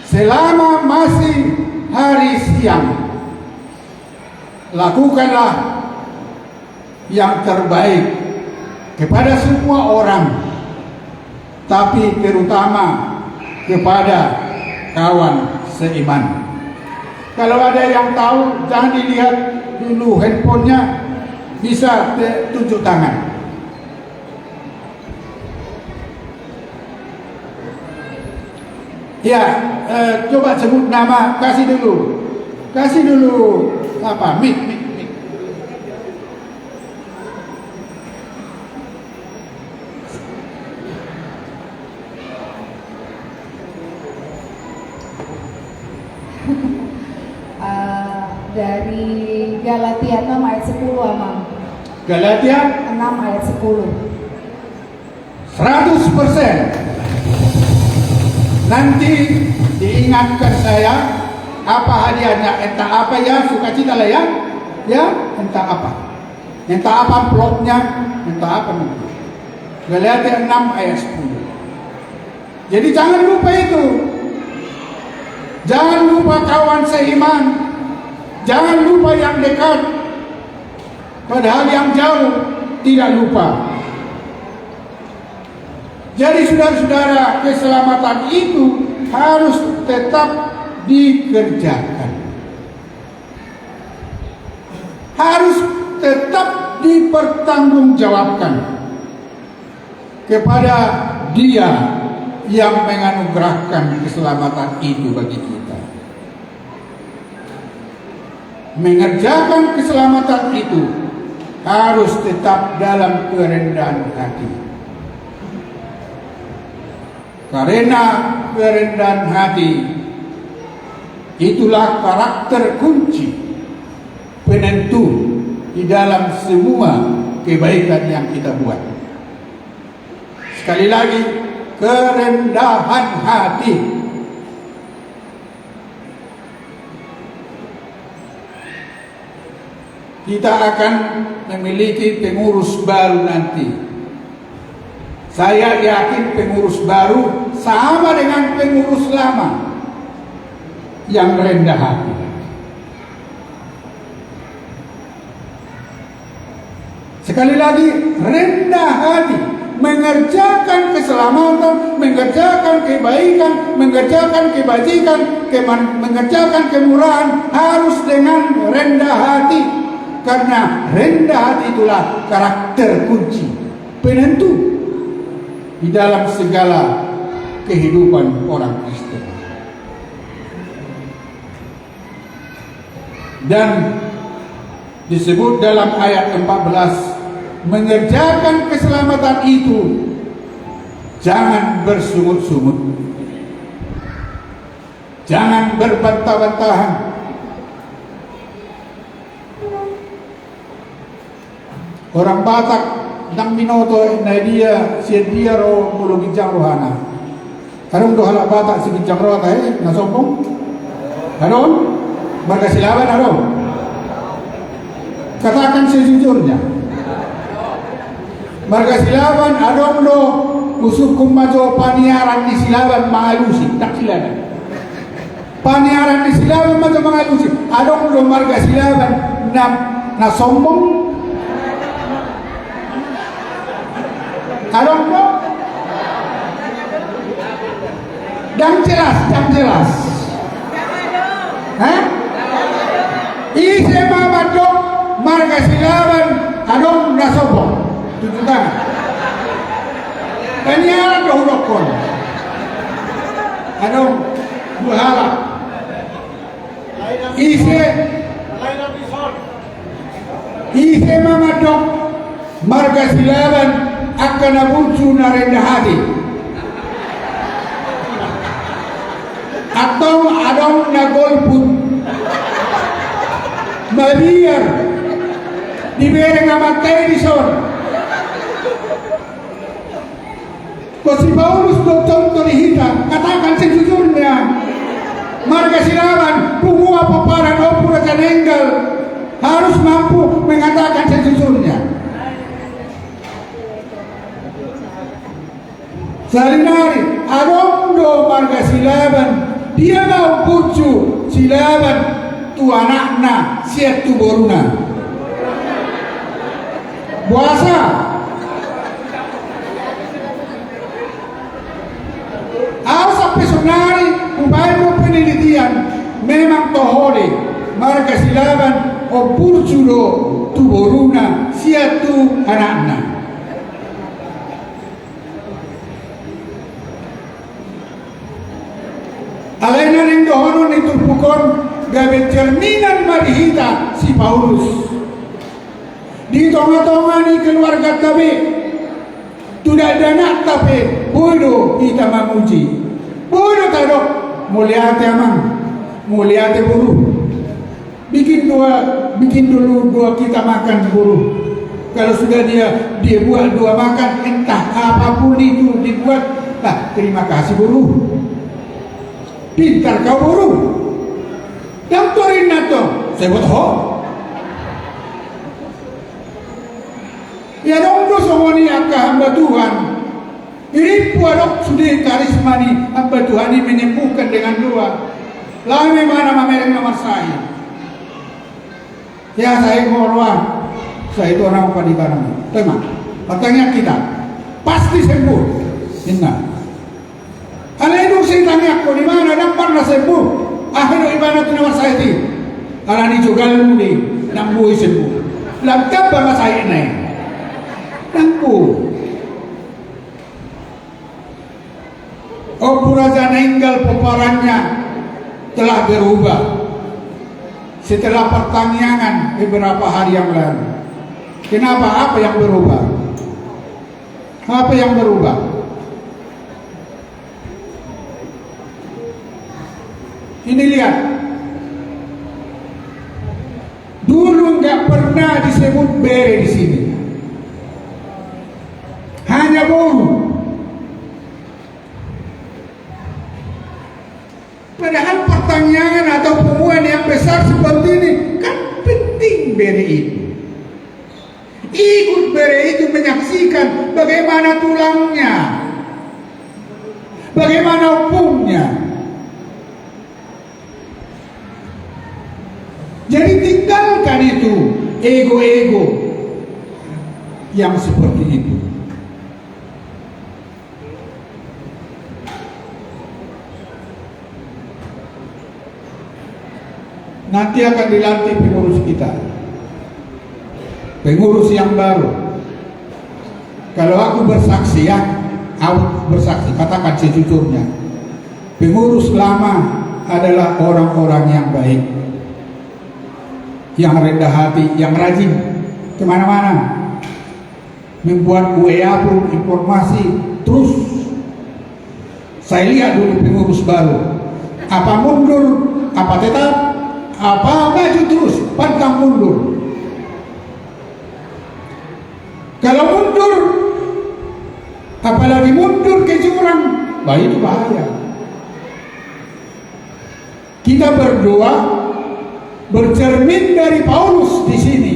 selama masih hari siang, lakukanlah yang terbaik kepada semua orang, tapi terutama kepada kawan seiman. Kalau ada yang tahu, jangan dilihat dulu handphonenya, bisa te-, tunjuk tangan. Ya, eh, coba sebut nama, kasih dulu. Kasih dulu, apa, mic, mic, mic. Eh, dari Galatia enam ayat sepuluh, Amang. Galatia? Enam ayat sepuluh. Seratus persen. Nanti diingatkan saya, apa hadiahnya, entah apa ya, sukacita lah ya. Ya, entah apa. Entah apa amplopnya, entah apa nanti. Galatia enam ayat sepuluh. Jadi jangan lupa itu. Jangan lupa kawan seiman. Jangan lupa yang dekat. Padahal yang jauh tidak lupa. Jadi, saudara-saudara, keselamatan itu harus tetap dikerjakan. harus tetap dipertanggungjawabkan kepada Dia yang menganugerahkan keselamatan itu bagi kita. Mengerjakan keselamatan itu harus tetap dalam kerendahan hati. Karena kerendahan hati itulah karakter kunci penentu di dalam semua kebaikan yang kita buat. Sekali lagi, kerendahan hati. Kita akan memiliki pengurus baru nanti. Saya yakin pengurus baru sama dengan pengurus lama yang rendah hati. Sekali lagi, rendah hati, mengerjakan keselamatan, mengerjakan kebaikan, mengerjakan kebajikan, keman-, mengerjakan kemurahan harus dengan rendah hati. Karena rendah hati itulah karakter kunci penentu di dalam segala kehidupan orang Kristen. Dan disebut dalam ayat empat belas, mengerjakan keselamatan itu jangan bersungut-sungut. Jangan berbantah-bantahan. Orang Batak ndang binoto na dia, sian dia ro molo ginjang rohana. Adong do halak Batak siginjang rohana, eh, na sombong? Adong? Marga Silaban adong? Katakan sejujurnya. Marga Silaban adong do, husungkun ma jo, paniaran ni Silaban mangalusi, ndang Silaban. Paniaran ni Silaban ma jo mangalusi. Adong do marga Silaban na, na sombong? Adong do? Ndang jelas, ndang jelas. Hah? Ise ma mandok marga Silaban adong na sombong? Tunjuk tangan. Paniaran do hudokkon. Adong dua halak. Ise, ise ma mandok marga Silaban angka na burju, na rendah hati? Antong adong na golput, mabiar, dibereng amanta i dison. Dohot si Paulus do contoh di hita, katakan sejujurnya. Marga Silaban, punguan pomparan Ompu Raja Nainggolan, harus mampu mengatakan sejujurnya. Sarinari, adong do marga Silaban, dia ma umburju Silaban tu anakna sian tu boruna. Boasa? Ahu sampe sonari hubaen do penelitian, memang toho do, marga Silaban umburju do tu boruna sian tu anakna. Alai na naeng dohonon ni turpuk on, gabe cerminan ma di hita si Paulus. Di tongatonga ni keluarganta be, tu dakdanakta pe, boi do hita mamuji. Boi do tadok, mauliate amang, mauliate boru. Bikin dua, bikin dulu dua kita makan, boru. Kalau sudah dia, dia buat dua makan, entah apapun itu dibuat, ah, terima kasih, boru. Pintar kau, boru. Dang torinna tong, sebut ho. Ia dong do songon i angka hamba Tuhan. Dirimpu adong sude karisma ni hamba Tuhan i menyembuhkan dengan doa. Laho ma ibana mamereng na marsahit. Ia sai ho roha, sai tu orang apa di tanah. Tema, pertanyaan kita. Pasti sembuh. Inna. Alai dung sai tangiangkon, ibana dang pernah sembuh. Ahe do ibana tu na marsahit i. Alani jogalmu do i. Nang boi sembuh. Lam tamba ma sahitna i. Nang boi. Ompu Raja Nainggal pomparannya telah berubah setelah pertangiangan beberapa hari yang lalu. Kenapa? Apa yang berubah? Apa yang berubah? Ini lihat. Dulu nggak pernah disebut bere di sini. Hanya boru. Padahal pertangiangan atau punguan yang besar seperti ini kan penting bere itu. Ikut bere itu menyaksikan bagaimana tulangnya, bagaimana ompungnya. Jadi tinggalkan itu ego-ego yang seperti itu. Nanti akan dilantik pengurus kita. Pengurus yang baru. Kalau aku bersaksi ya, aku bersaksi, katakan sejujurnya. Pengurus lama adalah orang-orang yang baik. Yang rendah hati, yang rajin kemana-mana. Membuat W A pun informasi terus. Saya lihat dulu pengurus baru. Apa mundur, apa tetap, apa maju terus, pantang mundur. Kalau mundur, apalagi mundur ke jurang, wah, itu bahaya. Kita berdoa bercermin dari Paulus di sini.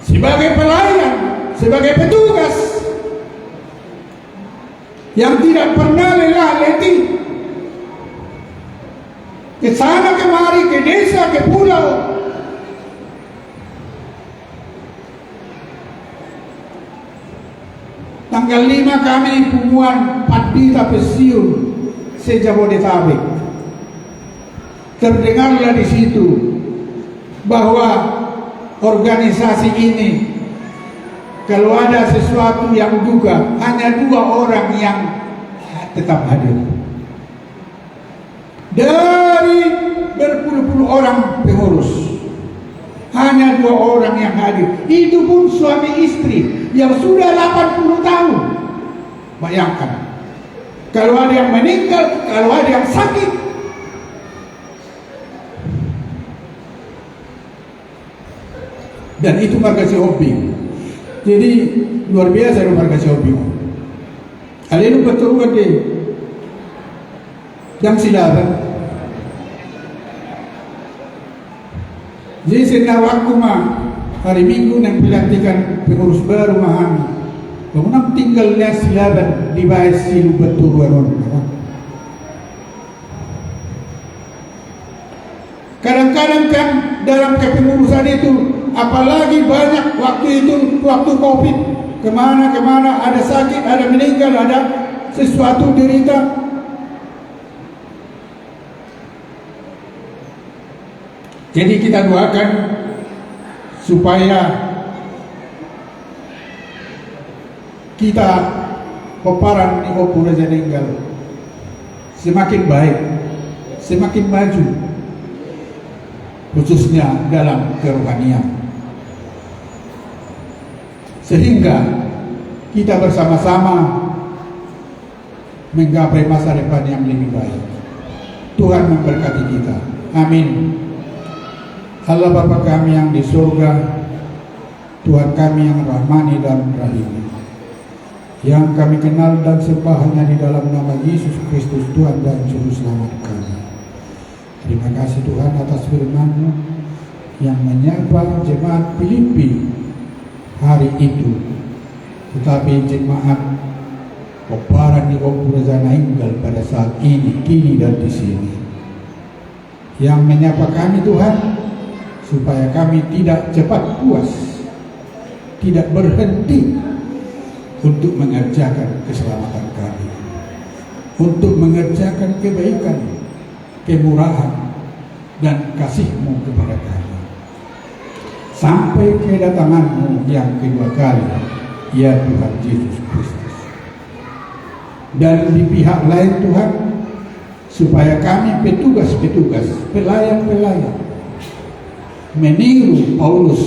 Sebagai pelayan, sebagai petugas yang tidak pernah lelah letih. Ke sana kemari, ke desa, ke pulau. Tanggal lima kami punguan pandita pensiun se-Jabodetabek. Terdengarlah di situ bahwa organisasi ini, kalau ada sesuatu yang duka, hanya dua orang yang tetap hadir. Dari berpuluh-puluh orang pengurus, hanya dua orang yang hadir. Itu pun suami istri yang sudah delapan puluh tahun. Bayangkan, kalau ada yang meninggal, kalau ada yang sakit, dan itu marga Sihombing. Jadi, luar biasa itu marga Sihombing. Alai betul kan deh. Dang silaban. Jadi, sinawarku ma hari Minggu naeng pelantikan pengurus baru ma hami. Bangunan tinggal na silaban di baes silu betul warung. Kadang-kadang kan dalam kepengurusan itu, apalagi banyak waktu itu, waktu covid, kemana-kemana, ada sakit, ada meninggal, ada sesuatu derita. Jadi kita doakan supaya kita pomparan ni Ompu Raja Nainggal semakin baik, semakin maju, khususnya dalam kerohanian. Sehingga kita bersama-sama menggapai masa depan yang lebih baik. Tuhan memberkati kita. Amin. Allah Bapa kami yang di surga, Tuhan kami yang rahmani dan rahimi, yang kami kenal dan sembah hanya di dalam nama Yesus Kristus, Tuhan dan Juru Selamat kami. Terima kasih Tuhan atas firman-Mu yang menyapa jemaat Filipi hari itu. Tetapi jemaat pomparan ni Ompu Raja Nainggal pada saat ini, kini dan di sini. Yang menyapa kami, Tuhan, supaya kami tidak cepat puas, tidak berhenti untuk mengerjakan keselamatan kami, untuk mengerjakan kebaikan, kemurahan, dan kasih-Mu kepada kami. sampai kedatangan-Mu yang kedua kali, ya Tuhan Yesus Kristus. Dan di pihak lain, Tuhan, supaya kami petugas-petugas, pelayan-pelayan, meniru Paulus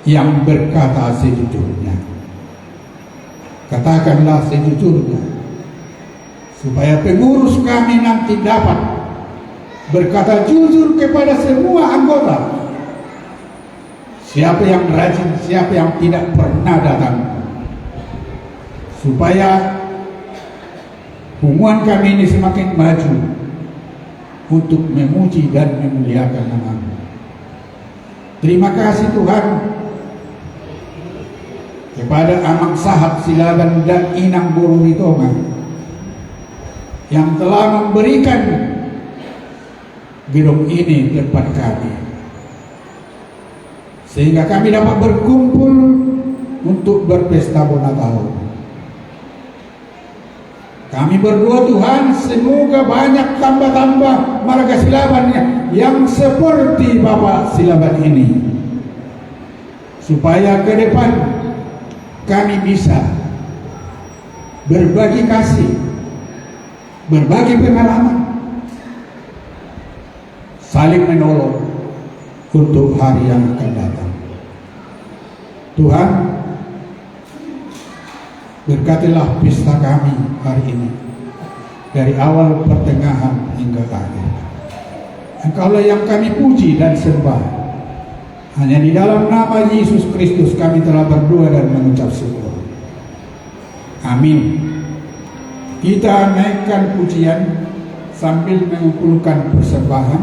yang berkata sejujurnya. Katakanlah sejujurnya, supaya pengurus kami nanti dapat berkata jujur kepada semua anggota, siapa yang rajin, siapa yang tidak pernah datang, supaya punguan kami ini semakin maju untuk memuji dan memuliakan nama-Mu. Terima kasih, Tuhan, kepada Amang Sahat Silaban dan Inang Boru Ritonga yang telah memberikan gedung ini tempat kami, sehingga kami dapat berkumpul untuk berpesta bona taon. Kami berdoa, Tuhan, semoga banyak tambah-tambah marga Silaban yang seperti Bapak Silaban ini, supaya ke depan kami bisa berbagi kasih, berbagi pengalaman, saling menolong untuk hari yang akan datang. Tuhan, berkatilah pesta kami hari ini, dari awal, pertengahan, hingga akhir. Engkaulah yang kami puji dan sembah. Hanya di dalam nama Yesus Kristus kami telah berdoa dan mengucap syukur. Amin. Kita naikkan pujian sambil mengumpulkan persembahan.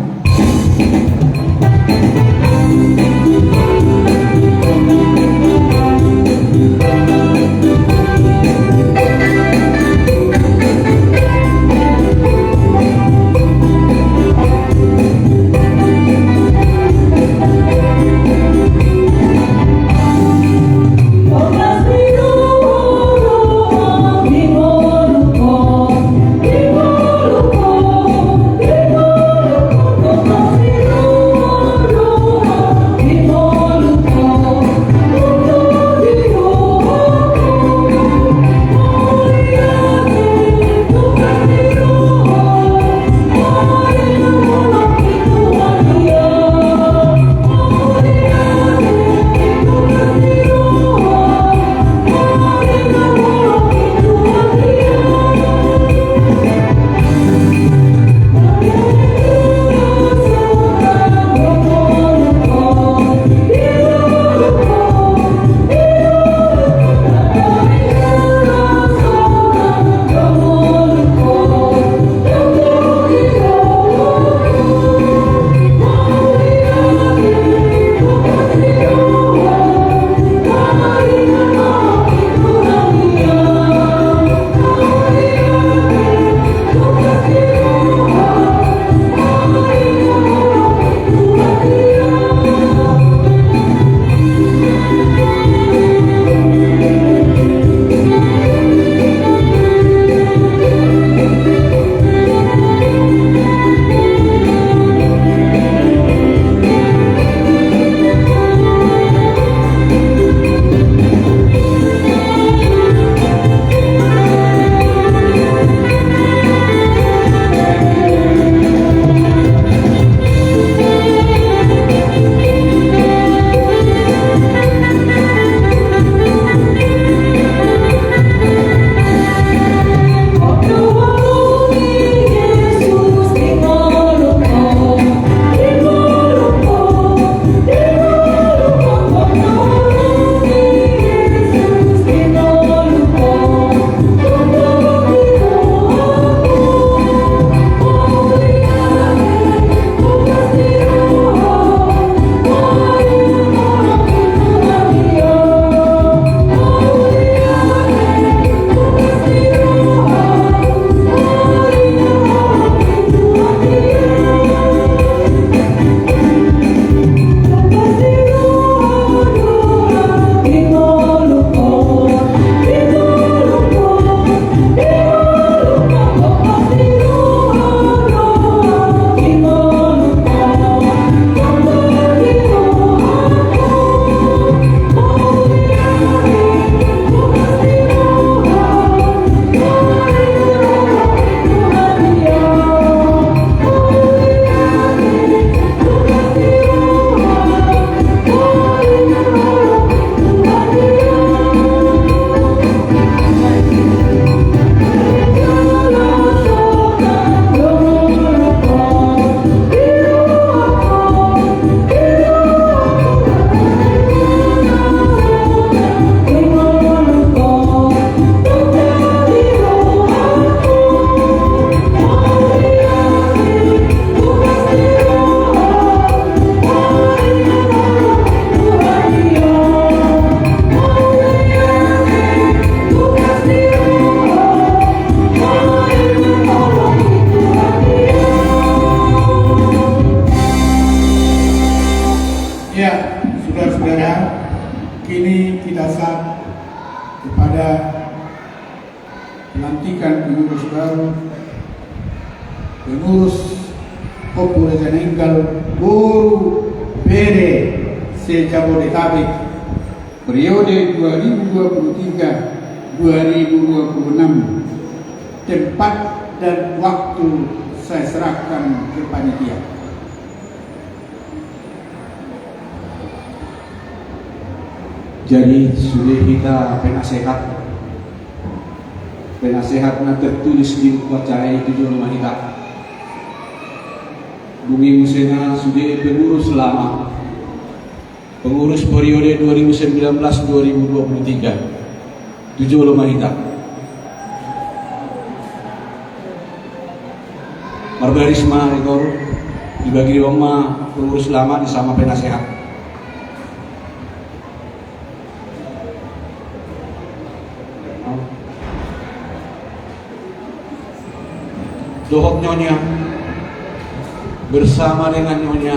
Pengurus Ompu Raja Nainggolan, boru, bere se-Jabodetabek, periode dua ribu dua puluh tiga dua ribu dua puluh enam. Tempat dan waktu saya serahkan ke panitia. Jadi, sude hita penasehat. Penasehat na tertulis di buku acara i, tu jolo ma hita. Dung i muse na sude pengurus lama. Pengurus periode dua ribu sembilan belas dua ribu dua puluh tiga. Tu jolo ma hita. Marbaris ma, Rektor, dibagi di bawah ma pengurus lama, di sama penasehat. Dohot nyonya, bersama dengan nyonya,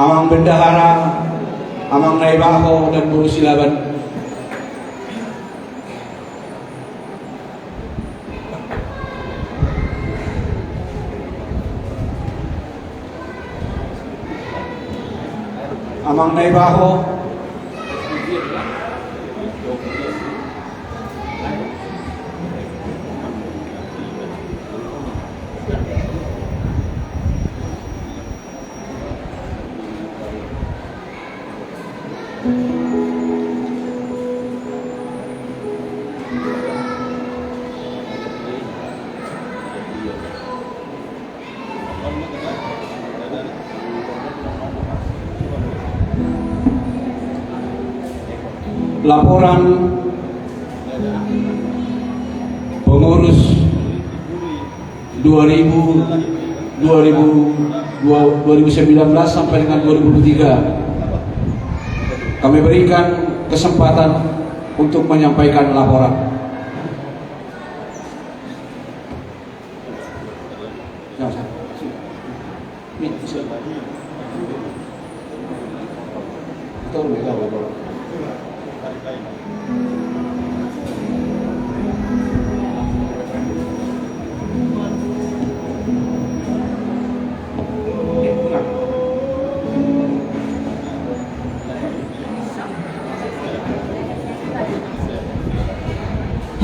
amang bendahara, amang naibaho dan boru Silaban. Amang naibaho. Laporan pengurus dua ribu, dua ribu, dua, dua ribu sembilan belas sampai dengan dua ribu dua puluh tiga. Kami berikan kesempatan untuk menyampaikan laporan.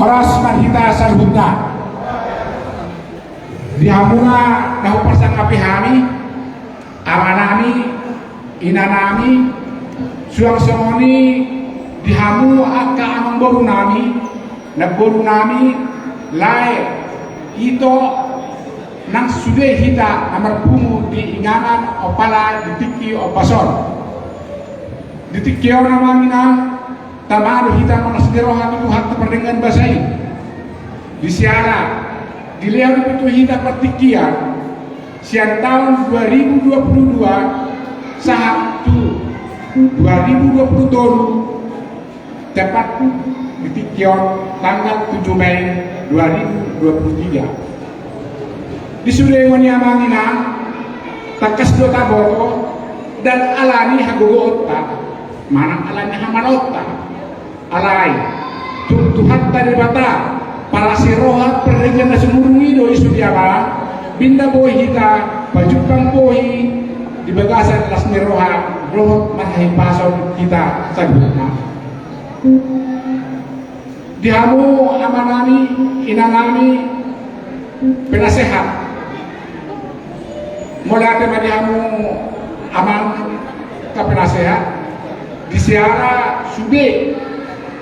Horas ma di hita saluhutna. Di hamuna na huparsangapi hami, amanami, inanami, suang songon i di hamu angka amangborunami, namborunami, lae, ito, nang sude hita na marpungu di inganan ompala di tingki ombas on. Di tingki on, amang inang, tama do hita marlas ni roha tu Tuhanta pardenggan basa i. Di siala dilehon i pe tu hita partingkian sian taon dua ribu dua puluh dua sahat tu dua ribu dua puluh tolu, tepat di tingki on tanggal tujuh Mei dua ribu dua puluh tiga. Di sude ngoni, amang inang, tangkas do taboto, ndang alani hagogoonta manang alani hamalaonta. Alai tung Tuhanta Debata, parasi roha pardenggan na sumurung i do i sude, amang, binda boi hita pajumpang boi di bagasan las ni roha dohot marhahipason hita saluhutna. Di hamu amanami, inanami, penasehat. Mauliate ma di hamu, amang, angka penasehat. Di siala sude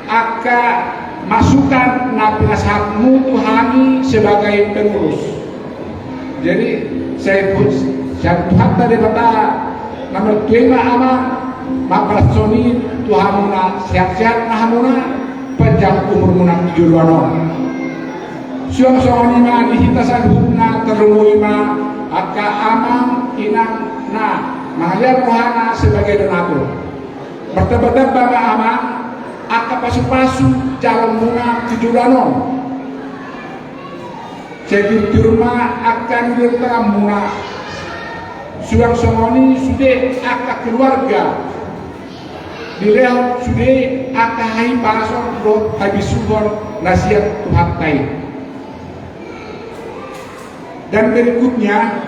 angka masukan na pinasahatmu tu hami sebagai pengurus. Jadi, sai pun sian Tuhanta Debata na martua i ma, amang, mambalas soni tu hamuna, sehat-sehat ma hamuna, panjang umurmuna tu joloan on. Suang songon i ma di hita saluhutna, tarlumobi ma angka amang inang na mangalean rohana sebagai donatur. Martambatamba ma, amang, angka pasupasu jalonmuna tu joloan on. Sai tiurtiur ma angka na di tanganmuna. Suang songon i sude angka keluarga Dilehon sude angka hahipason dohot habisuhon na sian Tuhanta i. Dan berikutnya,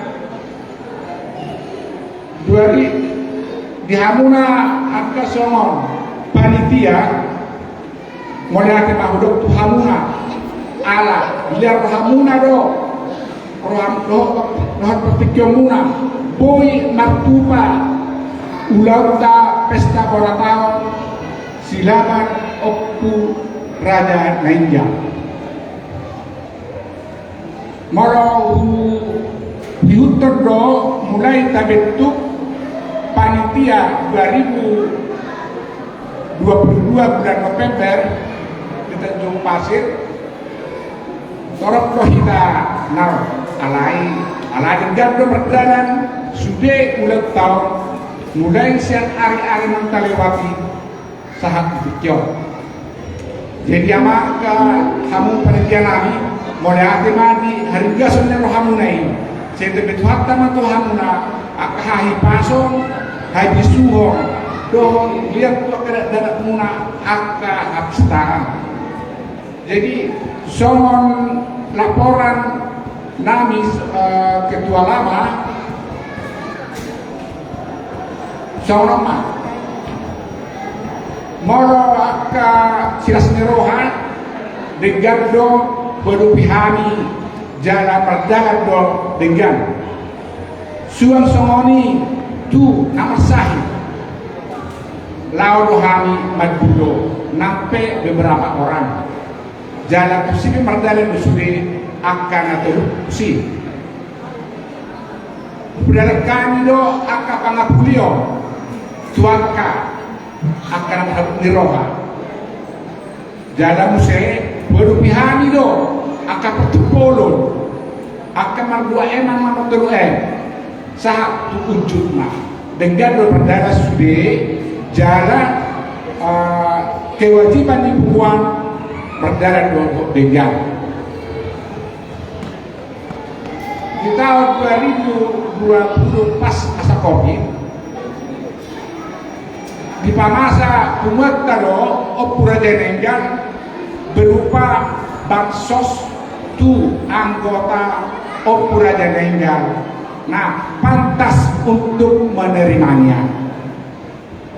dua ri-, di hamuna angka songon panitia, mauliate ma hudok tu hamuna, ala liat rohamuna do, roham-, roh-, roham partingkianmuna boi martupa ulaonta pesta bona taon Silaban Ompu Raja Nainggal. Molo hu-, huihuthon do, mulai tabentuk panitia dua ribu dua puluh dua bulan November di Tanjung Pasir, torop do hita na ro, alai ala denggan do mardalan sude ulang taon, mulai sian ari-ari naung talewati sahat di tingki on. Jadi, amang, angka hamu panitia nami, mauliate ma di haringgason ni rohamuna i. Sai tabe Tuhanta ma tu hamuna angka hahipason, habisuhon, dohot liat tu angka dakdanakmuna angka hapistaan. Jadi, songon laporan nami, eh, Ketua Lama, songon on ma. Molo angka silas ni roha, denggan do huadopi hami, jala mardalan do denggan. Suang songon i tu na marsahit, laho do hami mandulo nang pe beberapa orang. Jala tusi pe mardalan do sude angka na tolu tusi. Hudalan hami do angka pangapulion tu angka, angka na marhabot ni roha. Jala muse huadopi hami do angka partumpolon, angka mardua M, angka martolu M. Sahat tu unjukna. Denggan do mardalan sude, jala, eh, kewajiban ni punguan mardalan do denggan. Di taon dua ribu dua puluh pas masa covid, dipamasa punguanta do Ompu Raja Nainggal berupa bansos tu anggota Ompu Raja Nainggal na pantas untuk menerimanya.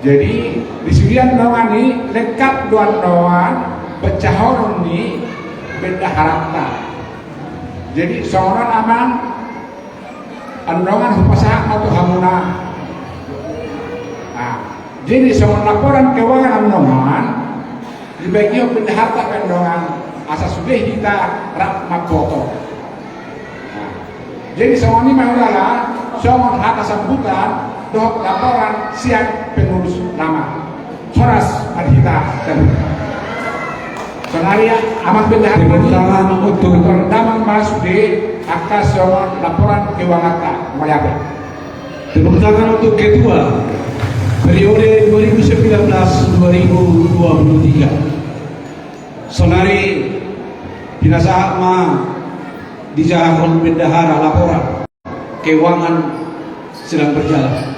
Jadi, di sude annon i lengkap do annon bacahonon ni bendaharanta. Jadi, songon on, amang, annon hupasahat ma tu hamuna. Nah, jadi songon laporan keuangan annon, dibagihon bendaharanta pe annon, asa sude hita rap mamboto. Nah, jadi songon i ma hulala, songon hata sambutan dohot laporan sian pengurus Lama. Horas ma di hita. Saonari, amang bendahari, tepuk tangan untuk, tepuk tangan ma sude angka songon laporan keuanganta. Mauliate. Tepuk tangan untuk ketua periode dua ribu sembilan belas dua ribu dua puluh tiga. Saonari pinasahat ma dijahahon bendahara laporan keuangan sedang berjalan.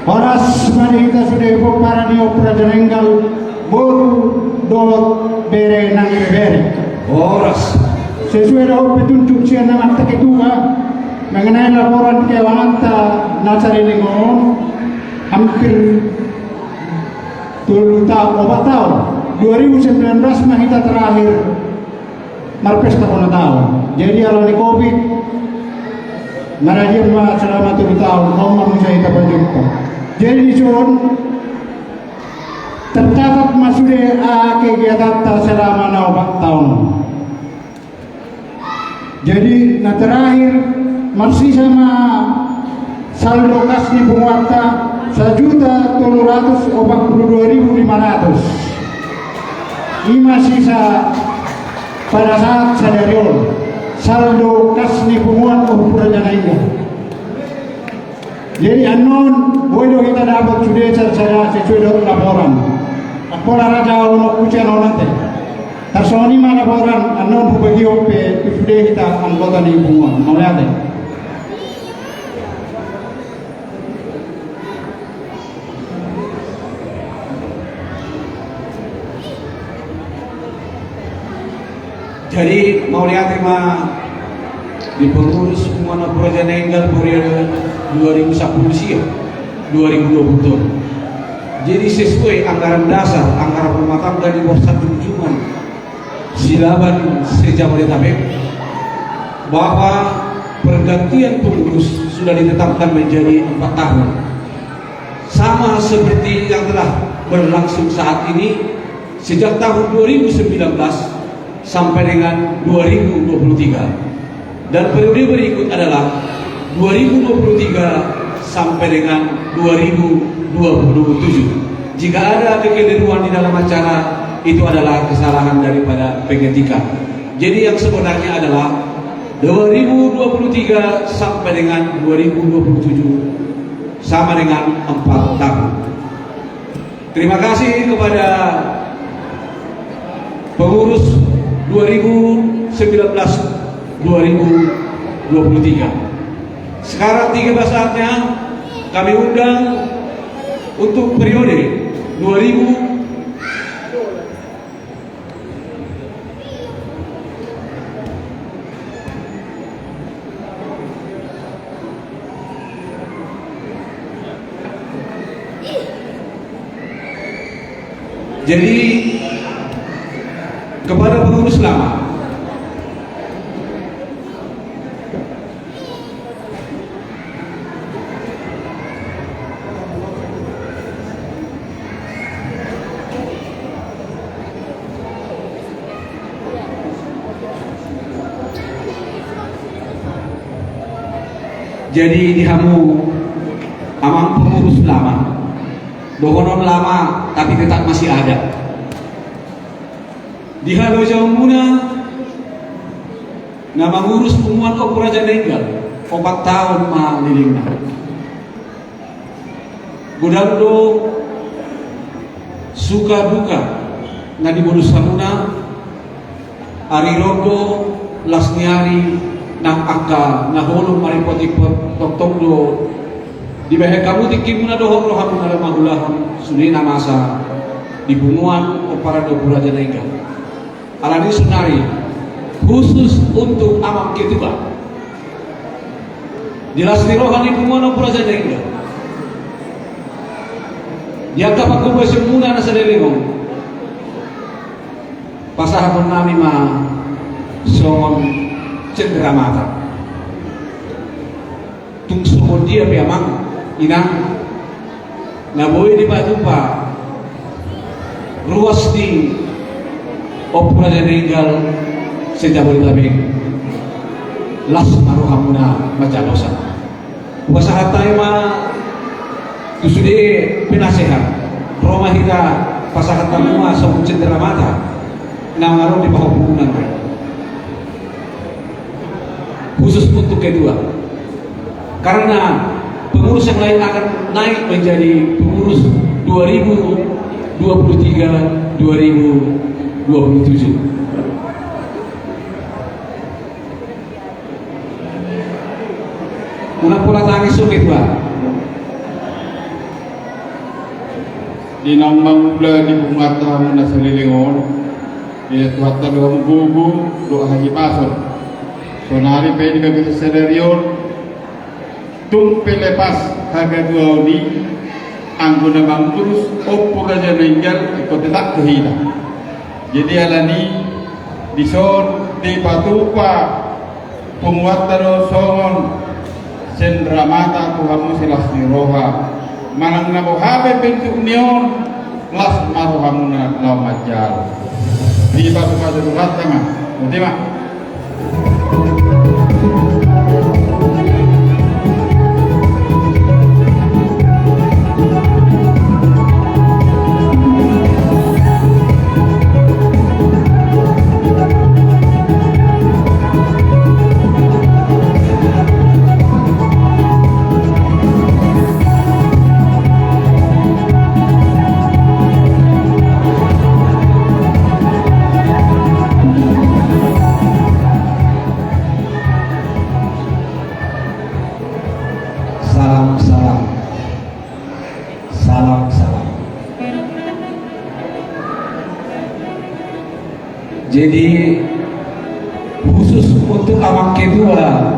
Horas ma di hita sude pomparan ni Ompu Raja Nainggal, boru dohot bere nang ibebere. Horas. Sesuai dohot petunjuk sian amanta ketua mengenai laporan keuanganta na saleleng on, hampir tolu taon, opat taon, dua ribu sembilan belas ma hita terakhir marpesta bona taon. Jadi, alani covid, maradian ma selama tolu taon, on ma muse hita pajumpa. Jadi, dison tercatat ma sude aha kegiatanta selama na opat taon. Jadi na terakhir, marsisa ma saldo kas ni punguanta sajuta tolu ratus opat pulu dua ribu lima ratus. I ma sisa pada saat sadari on saldo kas ni punguan Ompu Raja Nainggolan. Jadi annon boi do hita dapot sude sada-sada sesuai dohot laporan. Apala raja ono kucian onate. Tarsongon i ma laporan annon hubagihon pe tu sude hita anggota ni punguan. Mauliate. Jadi mauliate ma di pengurus punguan Ompu Raja Nainggolan periode dua ribu sepuluh sia dua ribu dua puluh dua. Jadi sesuai anggaran dasar, anggaran rumah tangga di Porsat Junjungan Silaban se-Jabodetabek, bahwa pergantian pengurus sudah ditetapkan menjadi empat tahun. Sama seperti yang telah berlangsung saat ini, sejak tahun dua ribu sembilan belas sampai dengan dua ribu dua puluh tiga. Dan periode berikut adalah dua ribu dua puluh tiga sampai dengan dua ribu dua puluh tujuh. Jika ada kekeliruan di dalam acara, itu adalah kesalahan daripada pengetika. Jadi yang sebenarnya adalah dua ribu dua puluh tiga sampai dengan dua ribu dua puluh tujuh sama dengan empat tahun. Terima kasih kepada pengurus dua ribu sembilan belas dua ribu dua puluh tiga. Sekarang tiba saatnya kami undang untuk periode dua ribu Jadi, kepada pengurus lama, jadi di hamu amang pengurus lama, dohonon lama tapi tetap masih ada. Di halojaonmuna na mangurus punguan Ompu Raja Nainggolan, opat taon ma lelengna. Godang do suka duka na dibolus hamuna, ari ro do las ni ari nang angka na holom maripot-ipot, tongtong do dibahen hamu tingkimuna dohot rohamuna mangulahon sude na masa di punguan pomparan ni Ompu Raja Nainggolan. Alani sonari khusus untuk amang ketua, di las ni roha ni punguan Ompu Raja Nainggolan, di angka panghobasionmuna na saleleng on, pasahaton nami ma songon cenderamata. Tung songon dia pe amang inang na boi dipatupa ruas ni Ompu Raja Nainggolan se-Jabodetabek, las ma rohamuna manjalosa. Hupasahat hami ma tu sude penasehat, ro ma hita pasahat hamu ma songon cenderamata na adong di pahompunan. Khusus untuk ketua. Karena pengurus yang lain akan naik menjadi pengurus dua ribu dua puluh tiga, dua ribu dua puluh tujuh. Unang pola tangis, so ketua. Di naung mangula di punguanta hamu na saleleng on, diida Tuhanta do hamu gogo dohot hahipason. Sonari pe di bagasan sadari on, tung pe lepas hagatuaon i, anggo na mangurus Ompu Raja Nainggolan ingkon tetap do hita. Jadi alani dison dipatupa punguanta do songon cenderamata tu hamu silas ni roha. Manang na boha pe bentuk ni on, las ma rohamuna laho manjalo. Dipatupa Tuhanta ma. Botima. Salam, salam. Salam, salam. Jadi, khusus untuk amang ketua,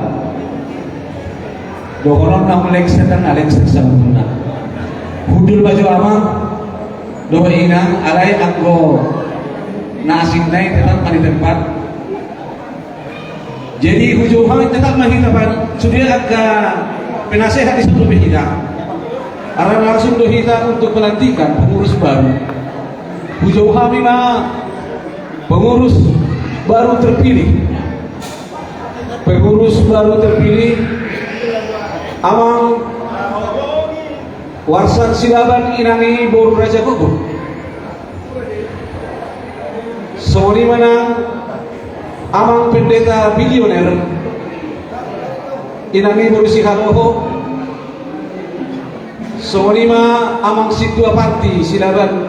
dohonon na lengser dan na lengser saluhutna. Hundul ma jo amang dohot inang, alai anggo na asing nai tetap ma di tempat. Jadi hujou hami tetap ma hita pan sude angka penasehat di situ be hita. Arah langsung do hita untuk pelantikan pengurus baru. Hujou hami ma pengurus baru terpilih. Pengurus baru terpilih amang Warsan Silaban, inang i boru Raja Guguk. Songon i ma nang amang pendeta bilioner, inang i boru Sihaloho. Songon i ma amang Sintua Panti Silaban,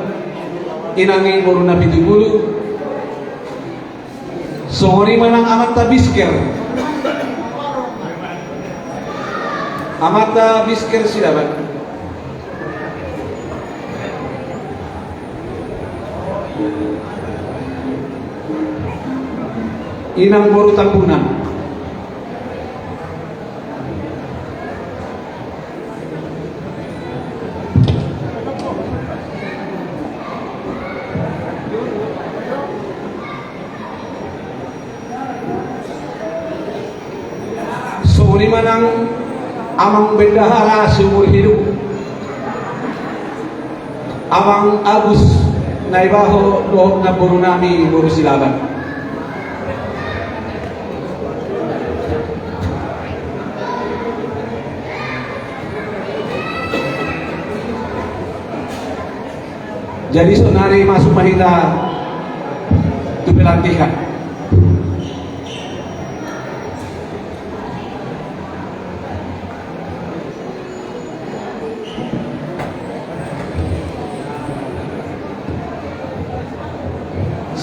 inang i boru Napitupulu. Songon i ma nang amanta Bisker. Amanta Bisker Silaban, inang boru Tambunan. Songon i ma nang amang bendahara seumur hidup, amang Agus Naibaho dohot namboru nami boru Silaban. Jadi saonari masuk ma hita tu pelantikan.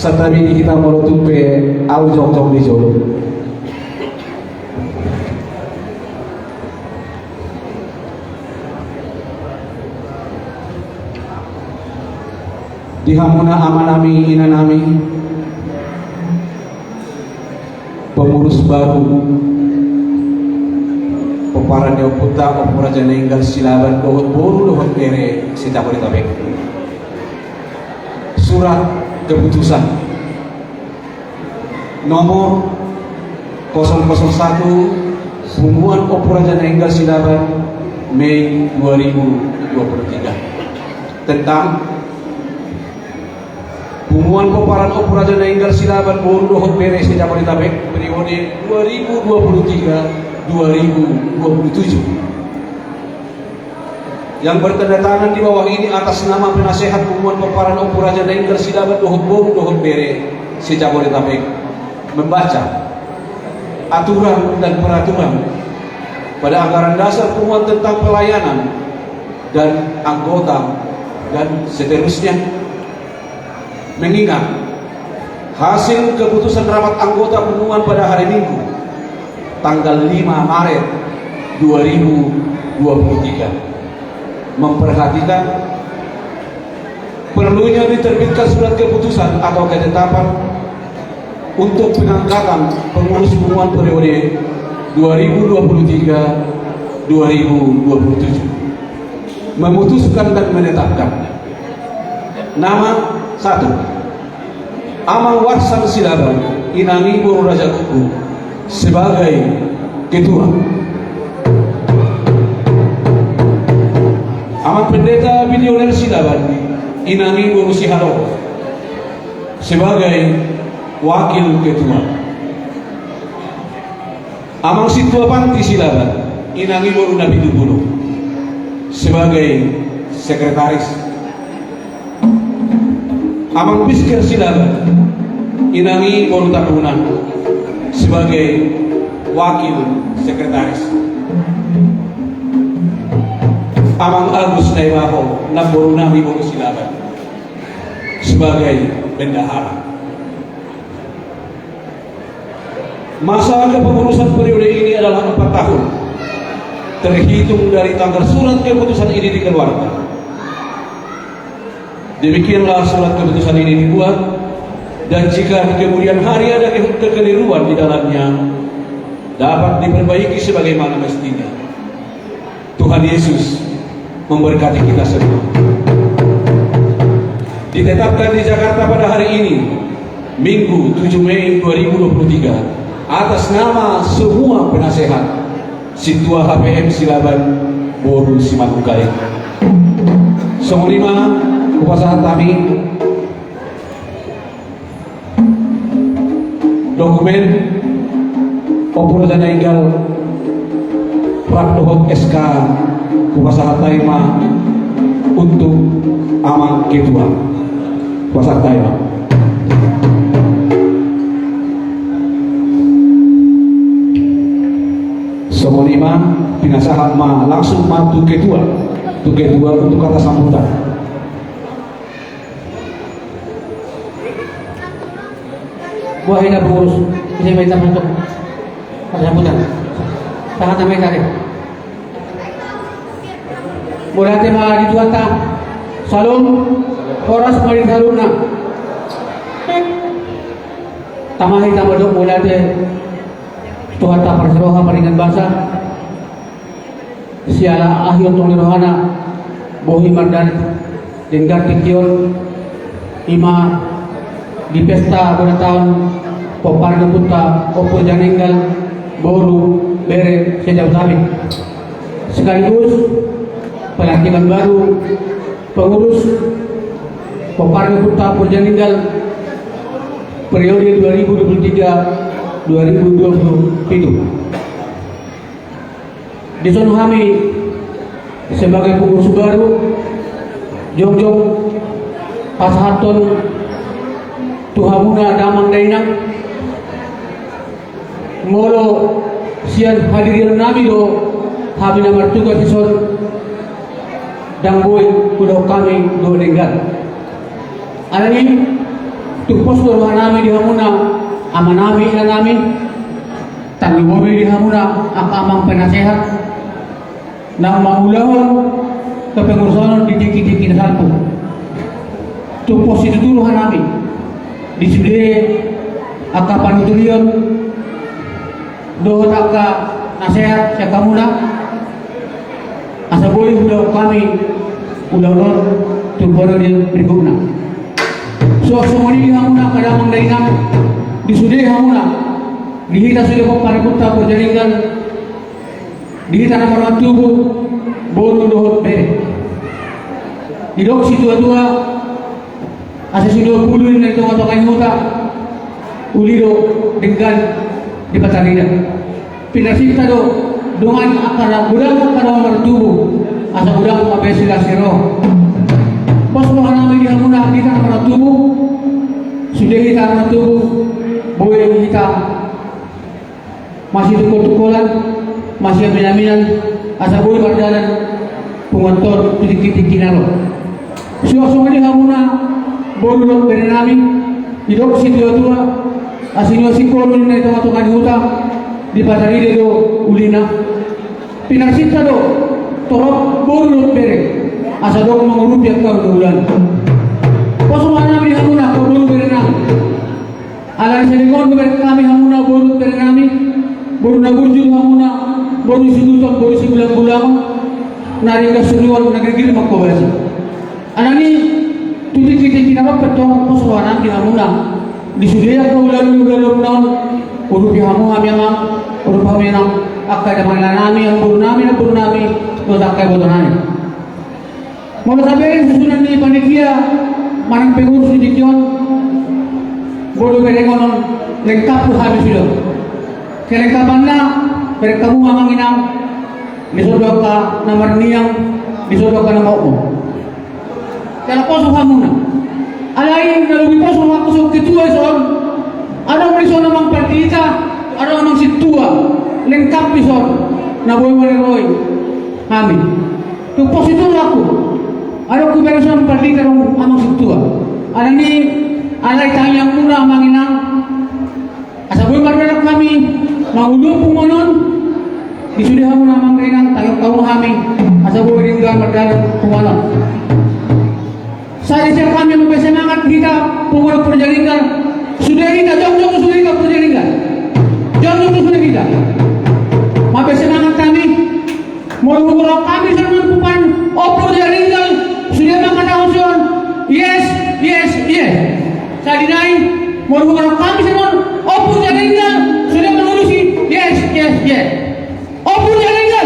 Santabi di hita molo tung pe ahu jongjong di jolo. Di hamuna amanami, inanami, pengurus baru pomparan ni ompunta Ompu Raja Nainggal Silaban dohot boru dohot bere se-Jabodetabek. Surat keputusan nomor kosong kosong satu, Punguan Ompu Raja Nainggal Silaban, Mei dua ribu dua puluh tiga, tentang Punguan Pomparan Ompu Raja Nainggal Silaban boru dohot bere se-Jabodetabek periode dua ribu dua puluh tiga dua ribu dua puluh tujuh. Yang bertanda tangan di bawah ini atas nama penasehat Punguan Pomparan Ompu Raja Nainggal Silaban dohot boru dohot bere se-Jabodetabek membaca aturan dan peraturan pada anggaran dasar punguan tentang pelayanan dan anggota dan seterusnya. Mengingat hasil keputusan rapat anggota punguan pada hari Minggu, tanggal lima Maret dua ribu dua puluh tiga, memperhatikan perlunya diterbitkan surat keputusan atau ketetapan untuk pengangkatan pengurus punguan periode dua ribu dua puluh tiga dua ribu dua puluh tujuh, memutuskan dan menetapkan nama: satu, Amang Warsan Silaban, inang i boru Raja Kuku, sebagai ketua. Amang Pendeta Bilioner Silaban, inang i boru Sihaloho, sebagai wakil ketua. Amang Sintua Panti Silaban, inang i boru Napitupulu, sebagai sekretaris. Amang Bisker Silaban, inang i boru Tambunan, sebagai wakil sekretaris. Amang Agus Naibaho, namboru nami boru Silaban, sebagai bendahara. Masa kepengurusan periode ini adalah empat tahun, terhitung dari tanggal surat keputusan ini dikeluarkan. Demikianlah surat keputusan ini dibuat, dan jika di kemudian hari ada ke-, kekeliruan di dalamnya, dapat diperbaiki sebagaimana mestinya. Tuhan Yesus memberkati kita semua. Ditetapkan di Jakarta pada hari ini, Minggu tujuh Mei dua ribu dua puluh tiga, atas nama semua penasehat, Sintua H P M Silaban boru Simanungkalit. Songon i ma hupasahat hami dokumen Ompu Raja Nainggal rap dohot S K, hupasahat hami ma untuk Amang Ketua. Hupasahat hami ma. Songon i ma, pinasahat ma langsung ma tu Ketua, tu Ketua untuk kata sambutan. Buah hina pengurus, ise ma hita untuk kata sambutan. Sahat nama ita deh. Mauliate ma di Tuhanta. Syalom. Horas ma di saluhutna. Tama hita mandok mauliate Tuhanta parsiroha, paringan basa. Siala ahi ontong ni rohana, boi mardalan denggan tingki on, i ma di pesta ulang tahun pomparan ni ompunta Ompu Raja Nainggal boru bere Sianjur Tabib. Sekaligus pelantikan baru pengurus pomparan ni ompunta Ompu Raja Nainggal periode dua ribu dua puluh tiga dua ribu dua puluh pitu. Dison hami sebagai pengurus baru, jongjong pasahathon tu hamuna damang dainang, molo sian hadirion nami do hami na martugas dison, ndang boi hudok hami do denggan. Alani i, tung pos do roha nami di hamuna, ama nami, ina nami, tarlumobi di hamuna angka amang penasehat, na mangulahon kepengurusan on di tingki-tingki na salpu. Tung pos situtu roha nami di sude angka panuturion dohot angka nasehat sian hamuna, asa boi hudok hami ulaon on tu periode berikutna. Suang songon i di hamuna angka damang dainang, di sude hamuna, di hita sude pomparan ni ompunta Ompu Raja Nainggal, di hita na martubu, boru dohot bere. Didok situa-tua, asa sinuan bulu ninna di tonga-tonga ni huta, uli do denggan dipatarida. Pinarsinta do dongan angka na godang angka na martubu, asa godang ma bere silas ni roha. Pos roha nami di hamuna, di hita na martubu, sude hita na martubu, boi hita masitungkol-tungkolan, masiamin-aminan, asa boi mardalan punguanta on tu tingki-tingki na ro. Suang songon i di hamuna boru dohot bere nami, didok situa-tua, asa sinuan singkolu ninna di tonga-tonga ni huta, dipatarida do ulina. Pinarsinta do torop boru dohot bere, asa dok mangurupi angka ulaon. Pos roha nami di hamuna angka boru bere nami. Alani songon i do bere nami hamuna boru bere nami, boru na burju do hamuna, boru sibuton, boru sibulang-bulangon, na ringgas sorion, na girgir mangkobasi. Alani i, tu tingki-tingki na ro pe tong pos roha nami di hamuna, di sude angka ulaon ni ulaon on, urupi hamu hami amang, urupi hamu inang, angka damang nami, angka boru nami, angka boru nami, dohot angka iboto nami. Molo tabereng susunan ni panitia manang pengurus di tingki on, boru berengon on lengkap do hami sude. Kelengkapanna, bereng hamu amang inang, dison do angka na marniang, dison do angka na maomo. Jala poso hamuna. Alai na lobi poso ho angka ketua dison. Adong dison amang pandita, adong amang sintua. Lengkap dison. Na boi maniroi hami. Tung poso tu aku. Adong hubege dison pandita dohot amang sintua. Alani, alai tangiang muna amang inang. Asa boi mardalan hami mangulahon punguan on. Di sude hamu amang inang, tangiang hamu hami. Asa boi denggan mardalan punguan on. Sai siap hami mambahen semangat hita, punguan Porjalingga. Sude hita, jongjong sude hita Porjalingga. Jongjong sude hita. Mambahen semangat hami. Molo hugokhon hami songon pupan, "O Porjalingga," sude mangkatahon songon, "Yes, yes, yes." Sai nai, molo hugokhon hami songon, "O Porjalingga," sude mangurusi, "Yes, yes, yes." "O Porjalingga."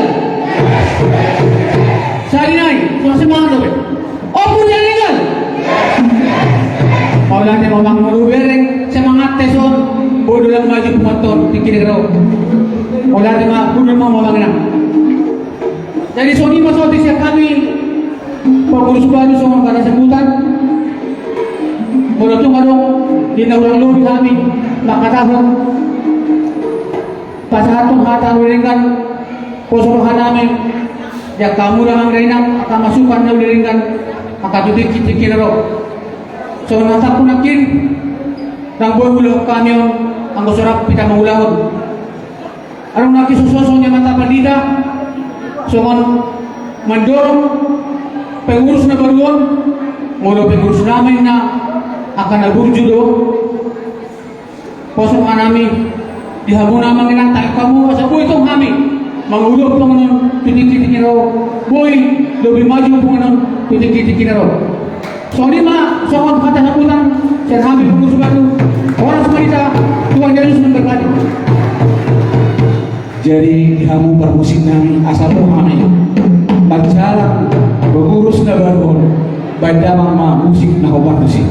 Sai nai, songon semangat dope. "O Porjalingga." Mauliate ma amang, molo hubereng semangat dison, boi do lam maju punguanta on tingki na ro. Mauliate ma, boi do ma amang inang. Jadi songon i ma songon siap hami pengurus baru songon hata sambutan. Molo tung adong di na hurang lobi hami mangkatahon, pasahathon hata na uli denggan, poso roha nami di angka hamu amang inang, angka masukan na uli denggan, angka tu tingki-tingki na ro. Songon hatangku nangkin, ndang boi huulahon hami on anggo so rap hita mangulahon. Adong nangkin sususon ni amanta pandita songon mandorong pengurus na baru on. Molo pengurus na lama ninna, angka na burju do. Poso roha nami di hamuna amang inang, tangiang hamu asa boi tong hami mangulahon punguan on tu tingki-tingki na ro, boi lobi maju punguan on tu tingki-tingki na ro. Songon i ma songon hata sambutan sian hami pengurus baru. Horas ma hita, Tuhan Yesus memberkati. Jadi di hamu parmusik nami, asa ro hami marjalang pengurus na baru on, bahen damang ma musik na hombar tusi.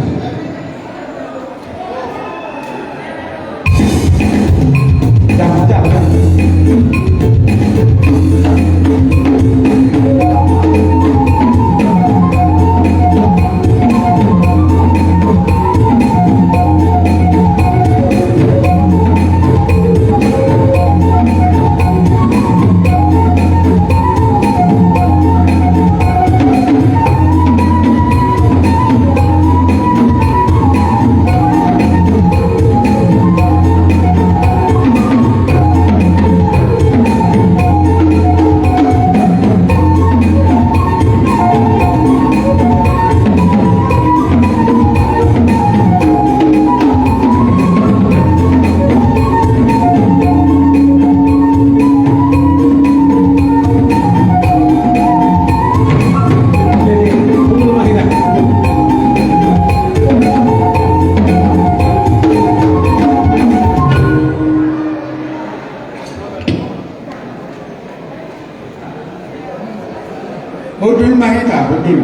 Hundul ma hita, hundul.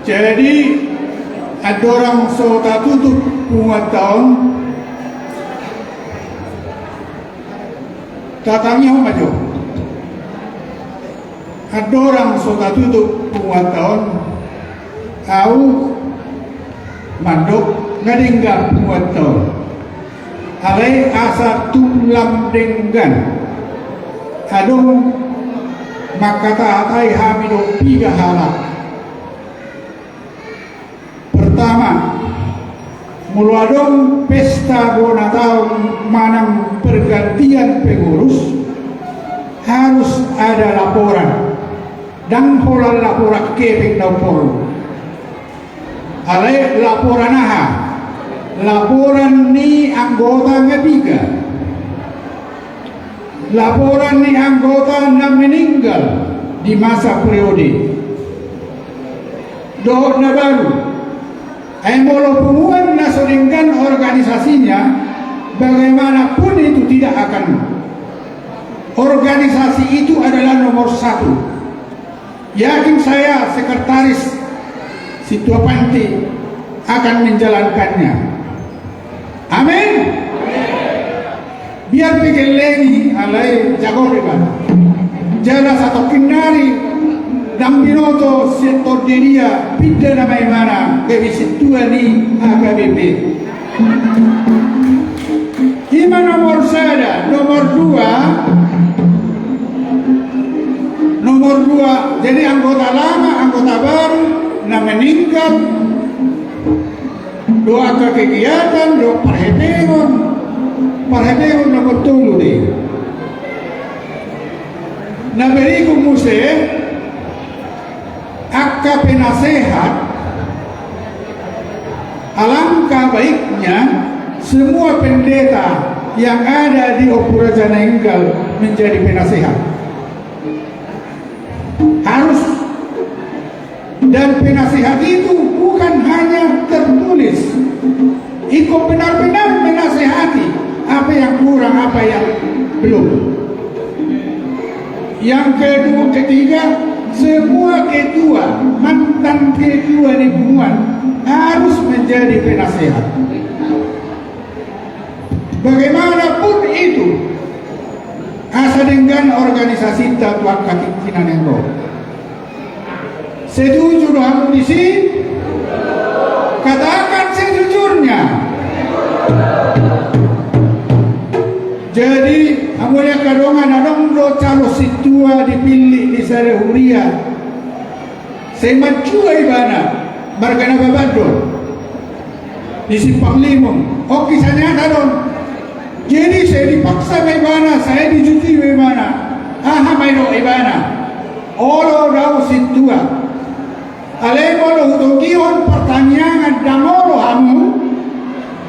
Jadi, andorang so tatutup punguanta on, tatangihon ma jo. Andorang so tatutup punguanta on, au mandok nga denggan punguanta on. Alai asa tung lam denggan, adong mangkatahatai hami dohot piga halak. Pertama, molo adong pesta bona taon manang pergantian pengurus, harus ada laporan. Ndang holan laporan hepeng na umporlu. Alai laporan aha? Laporan ni anggota nga piga. Laporan ni anggota na meninggal di masa periode dohot na baru. Ai molo punguan na so denggan organisasinya, bagaimanapun itu tidak akan. Organisasi itu adalah nomor satu. Yakin saya sekretaris Sintua Panti akan menjalankannya. Amin. Biar pe gelleng i alai jago do ibana. Jala satongkin nari ndang binoto sian tondi dia pinda nama ibana gabe sintua ni H K B P. I ma nomor sada, nomor dua, nomor dua, jadi anggota lama, anggota baru, na meninggal, dohot angka kegiatan, dohot parhepengon, parhepengon nomor tolu do i. Na berikut muse, angka penasehat, alangkah baiknya semua pendeta yang ada di Ompu Raja Nainggal menjadi penasehat. Harus. Dan penasehat itu bukan hanya tertulis. Ingkon benar-benar menasehati apa yang kurang, apa yang belum. Yang kedua, ketiga, semua ketua, mantan ketua di punguan harus menjadi penasehat. Bagaimanapun itu, asa denggan organisasinta tu angka tingki na naeng ro. Setuju do hamu disi? Katakan sejujurnya. Jadi, hamu angka dongan, adong do calon sintua dipillit di sada huria. Sai mansua ibana, marga Nababan do. Di Simpang Limun. Oke, sanyata do. Jadi, sai dipaksa ma ibana, sai diuji ma ibana. Aha ma didok ibana? Olo do ahu sintua. Alai molo hutogihon partangiangan ndang olo hamu,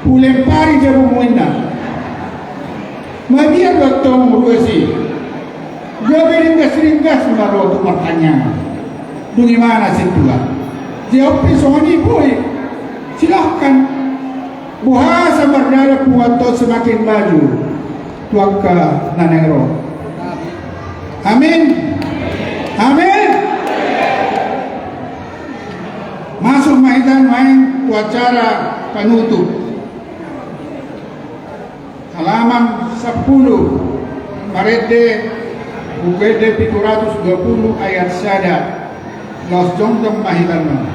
hulempari jabumu, inna. Mabiar do antong ruas i. Gabe ringgas-ringgas ma ro tu partangiangan. Dung i ma na sintua. Jawab pe songon i, boi. Silahkan. Boasa mardalan punguanta on semakin maju tu angka na naeng ro. Amin. Amin. Masuk ma hita nuaeng tu acara panutup. Halaman sampulu, marende buku ende pitu ratus dua pulu ayat sada. Laos jongjong ma hita nuaeng.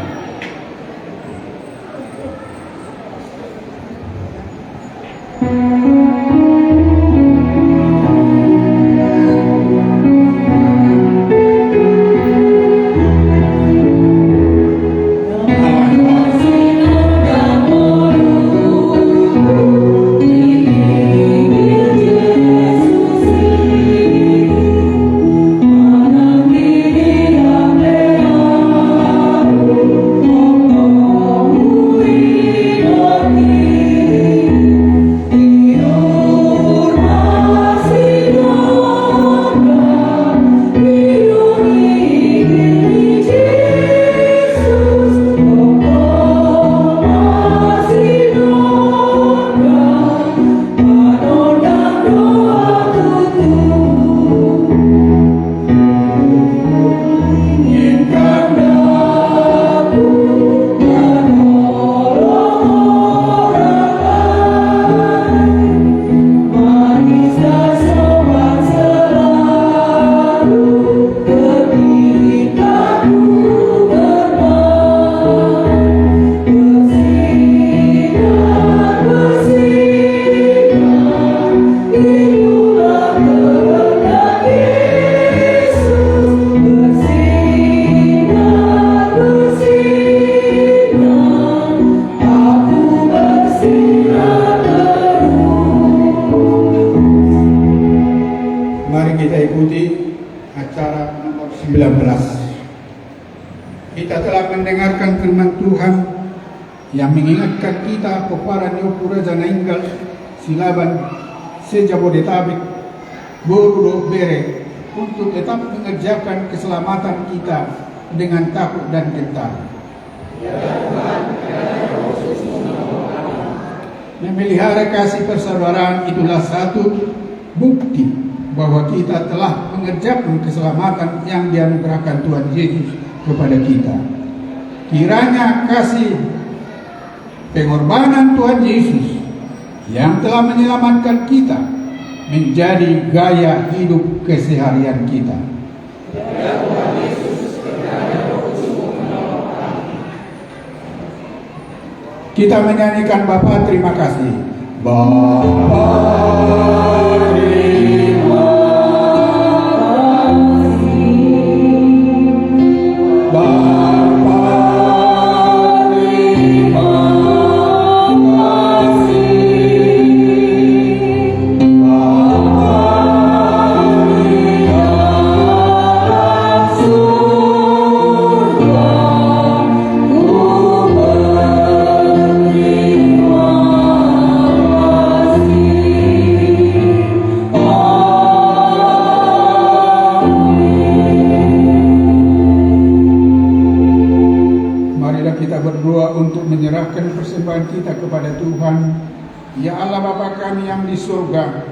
Mari kita ikuti acara nomor sembilan belas. Kita telah mendengarkan firman Tuhan yang mengingatkan kita pomparan ni Ompu Raja Nainggal Silaban se-Jabodetabek, boru dohot bere, untuk tetap mengerjakan keselamatan kita dengan takut dan gentar. Memelihara kasih persaudaraan itulah satu bukti bahwa kita telah mengerjakan keselamatan yang dianugerahkan Tuhan Yesus kepada kita. Kiranya kasih pengorbanan Tuhan Yesus yang telah menyelamatkan kita menjadi gaya hidup keseharian kita. Kita menyanyikan Bapa terima kasih. Bapa terima kasih. Bapa terima kasih. Bapa di dalam surga, ku berterima kasih. Amin. Marilah kita berdoa untuk menyerahkan persembahan kita kepada Tuhan. Ya Allah Bapa kami yang di surga,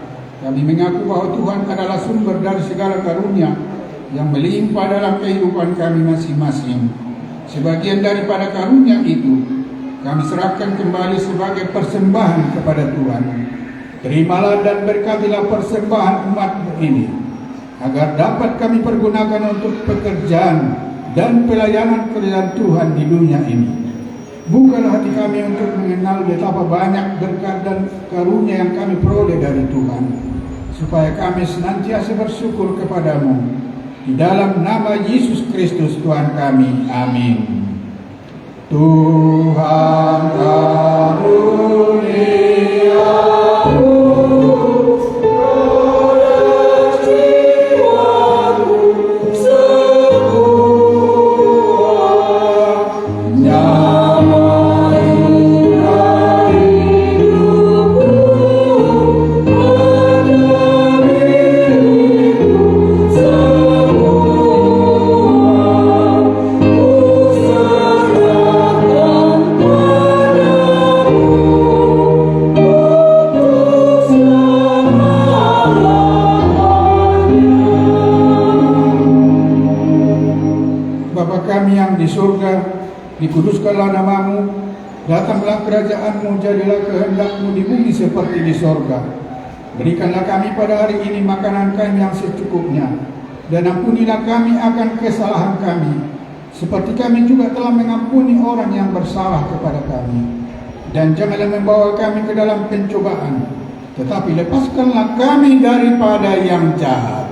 kami mengaku bahwa Tuhan adalah sumber dari segala karunia yang melimpah dalam kehidupan kami masing-masing. Sebagian daripada karunia itu, kami serahkan kembali sebagai persembahan kepada Tuhan. Terimalah dan berkatilah persembahan umat-Mu ini, agar dapat kami pergunakan untuk pekerjaan dan pelayanan kerajaan Tuhan di dunia ini. Bukalah hati kami untuk mengenal betapa banyak berkat dan karunia yang kami peroleh dari Tuhan, supaya kami senantiasa bersyukur kepada-Mu. Di dalam nama Yesus Kristus Tuhan kami. Amin. Tuhan karunia-Mu, jiwaku semua. Bapa kami yang di surga, dikuduskanlah nama-Mu, datanglah kerajaan-Mu, jadilah kehendak-Mu di bumi seperti di sorga. Berikanlah kami pada hari ini makanan kami yang secukupnya, dan ampunilah kami akan kesalahan kami, seperti kami juga telah mengampuni orang yang bersalah kepada kami. Dan janganlah membawa kami ke dalam pencobaan, tetapi lepaskanlah kami daripada yang jahat.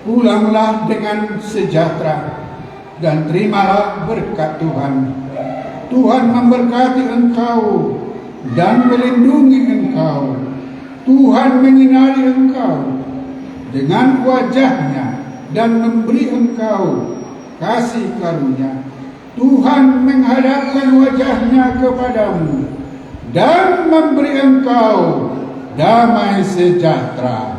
Pulanglah dengan sejahtera dan terimalah berkat Tuhan. Tuhan memberkati engkau dan melindungi engkau. Tuhan menyinari engkau dengan wajah-Nya dan memberi engkau kasih karunia. Tuhan menghadapkan wajah-Nya kepadamu dan memberi engkau damai sejahtera.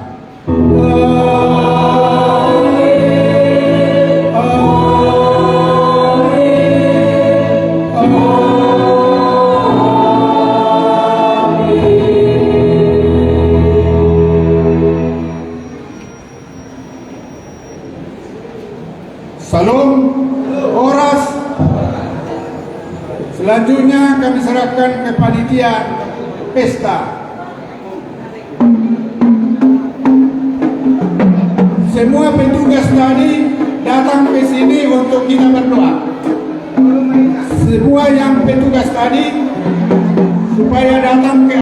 Salom, horas. Selanjutnya kami serahkan ke panitia pesta. Semua petugas tadi datang ke sini untuk kita berdoa. Semua yang petugas tadi supaya datang ke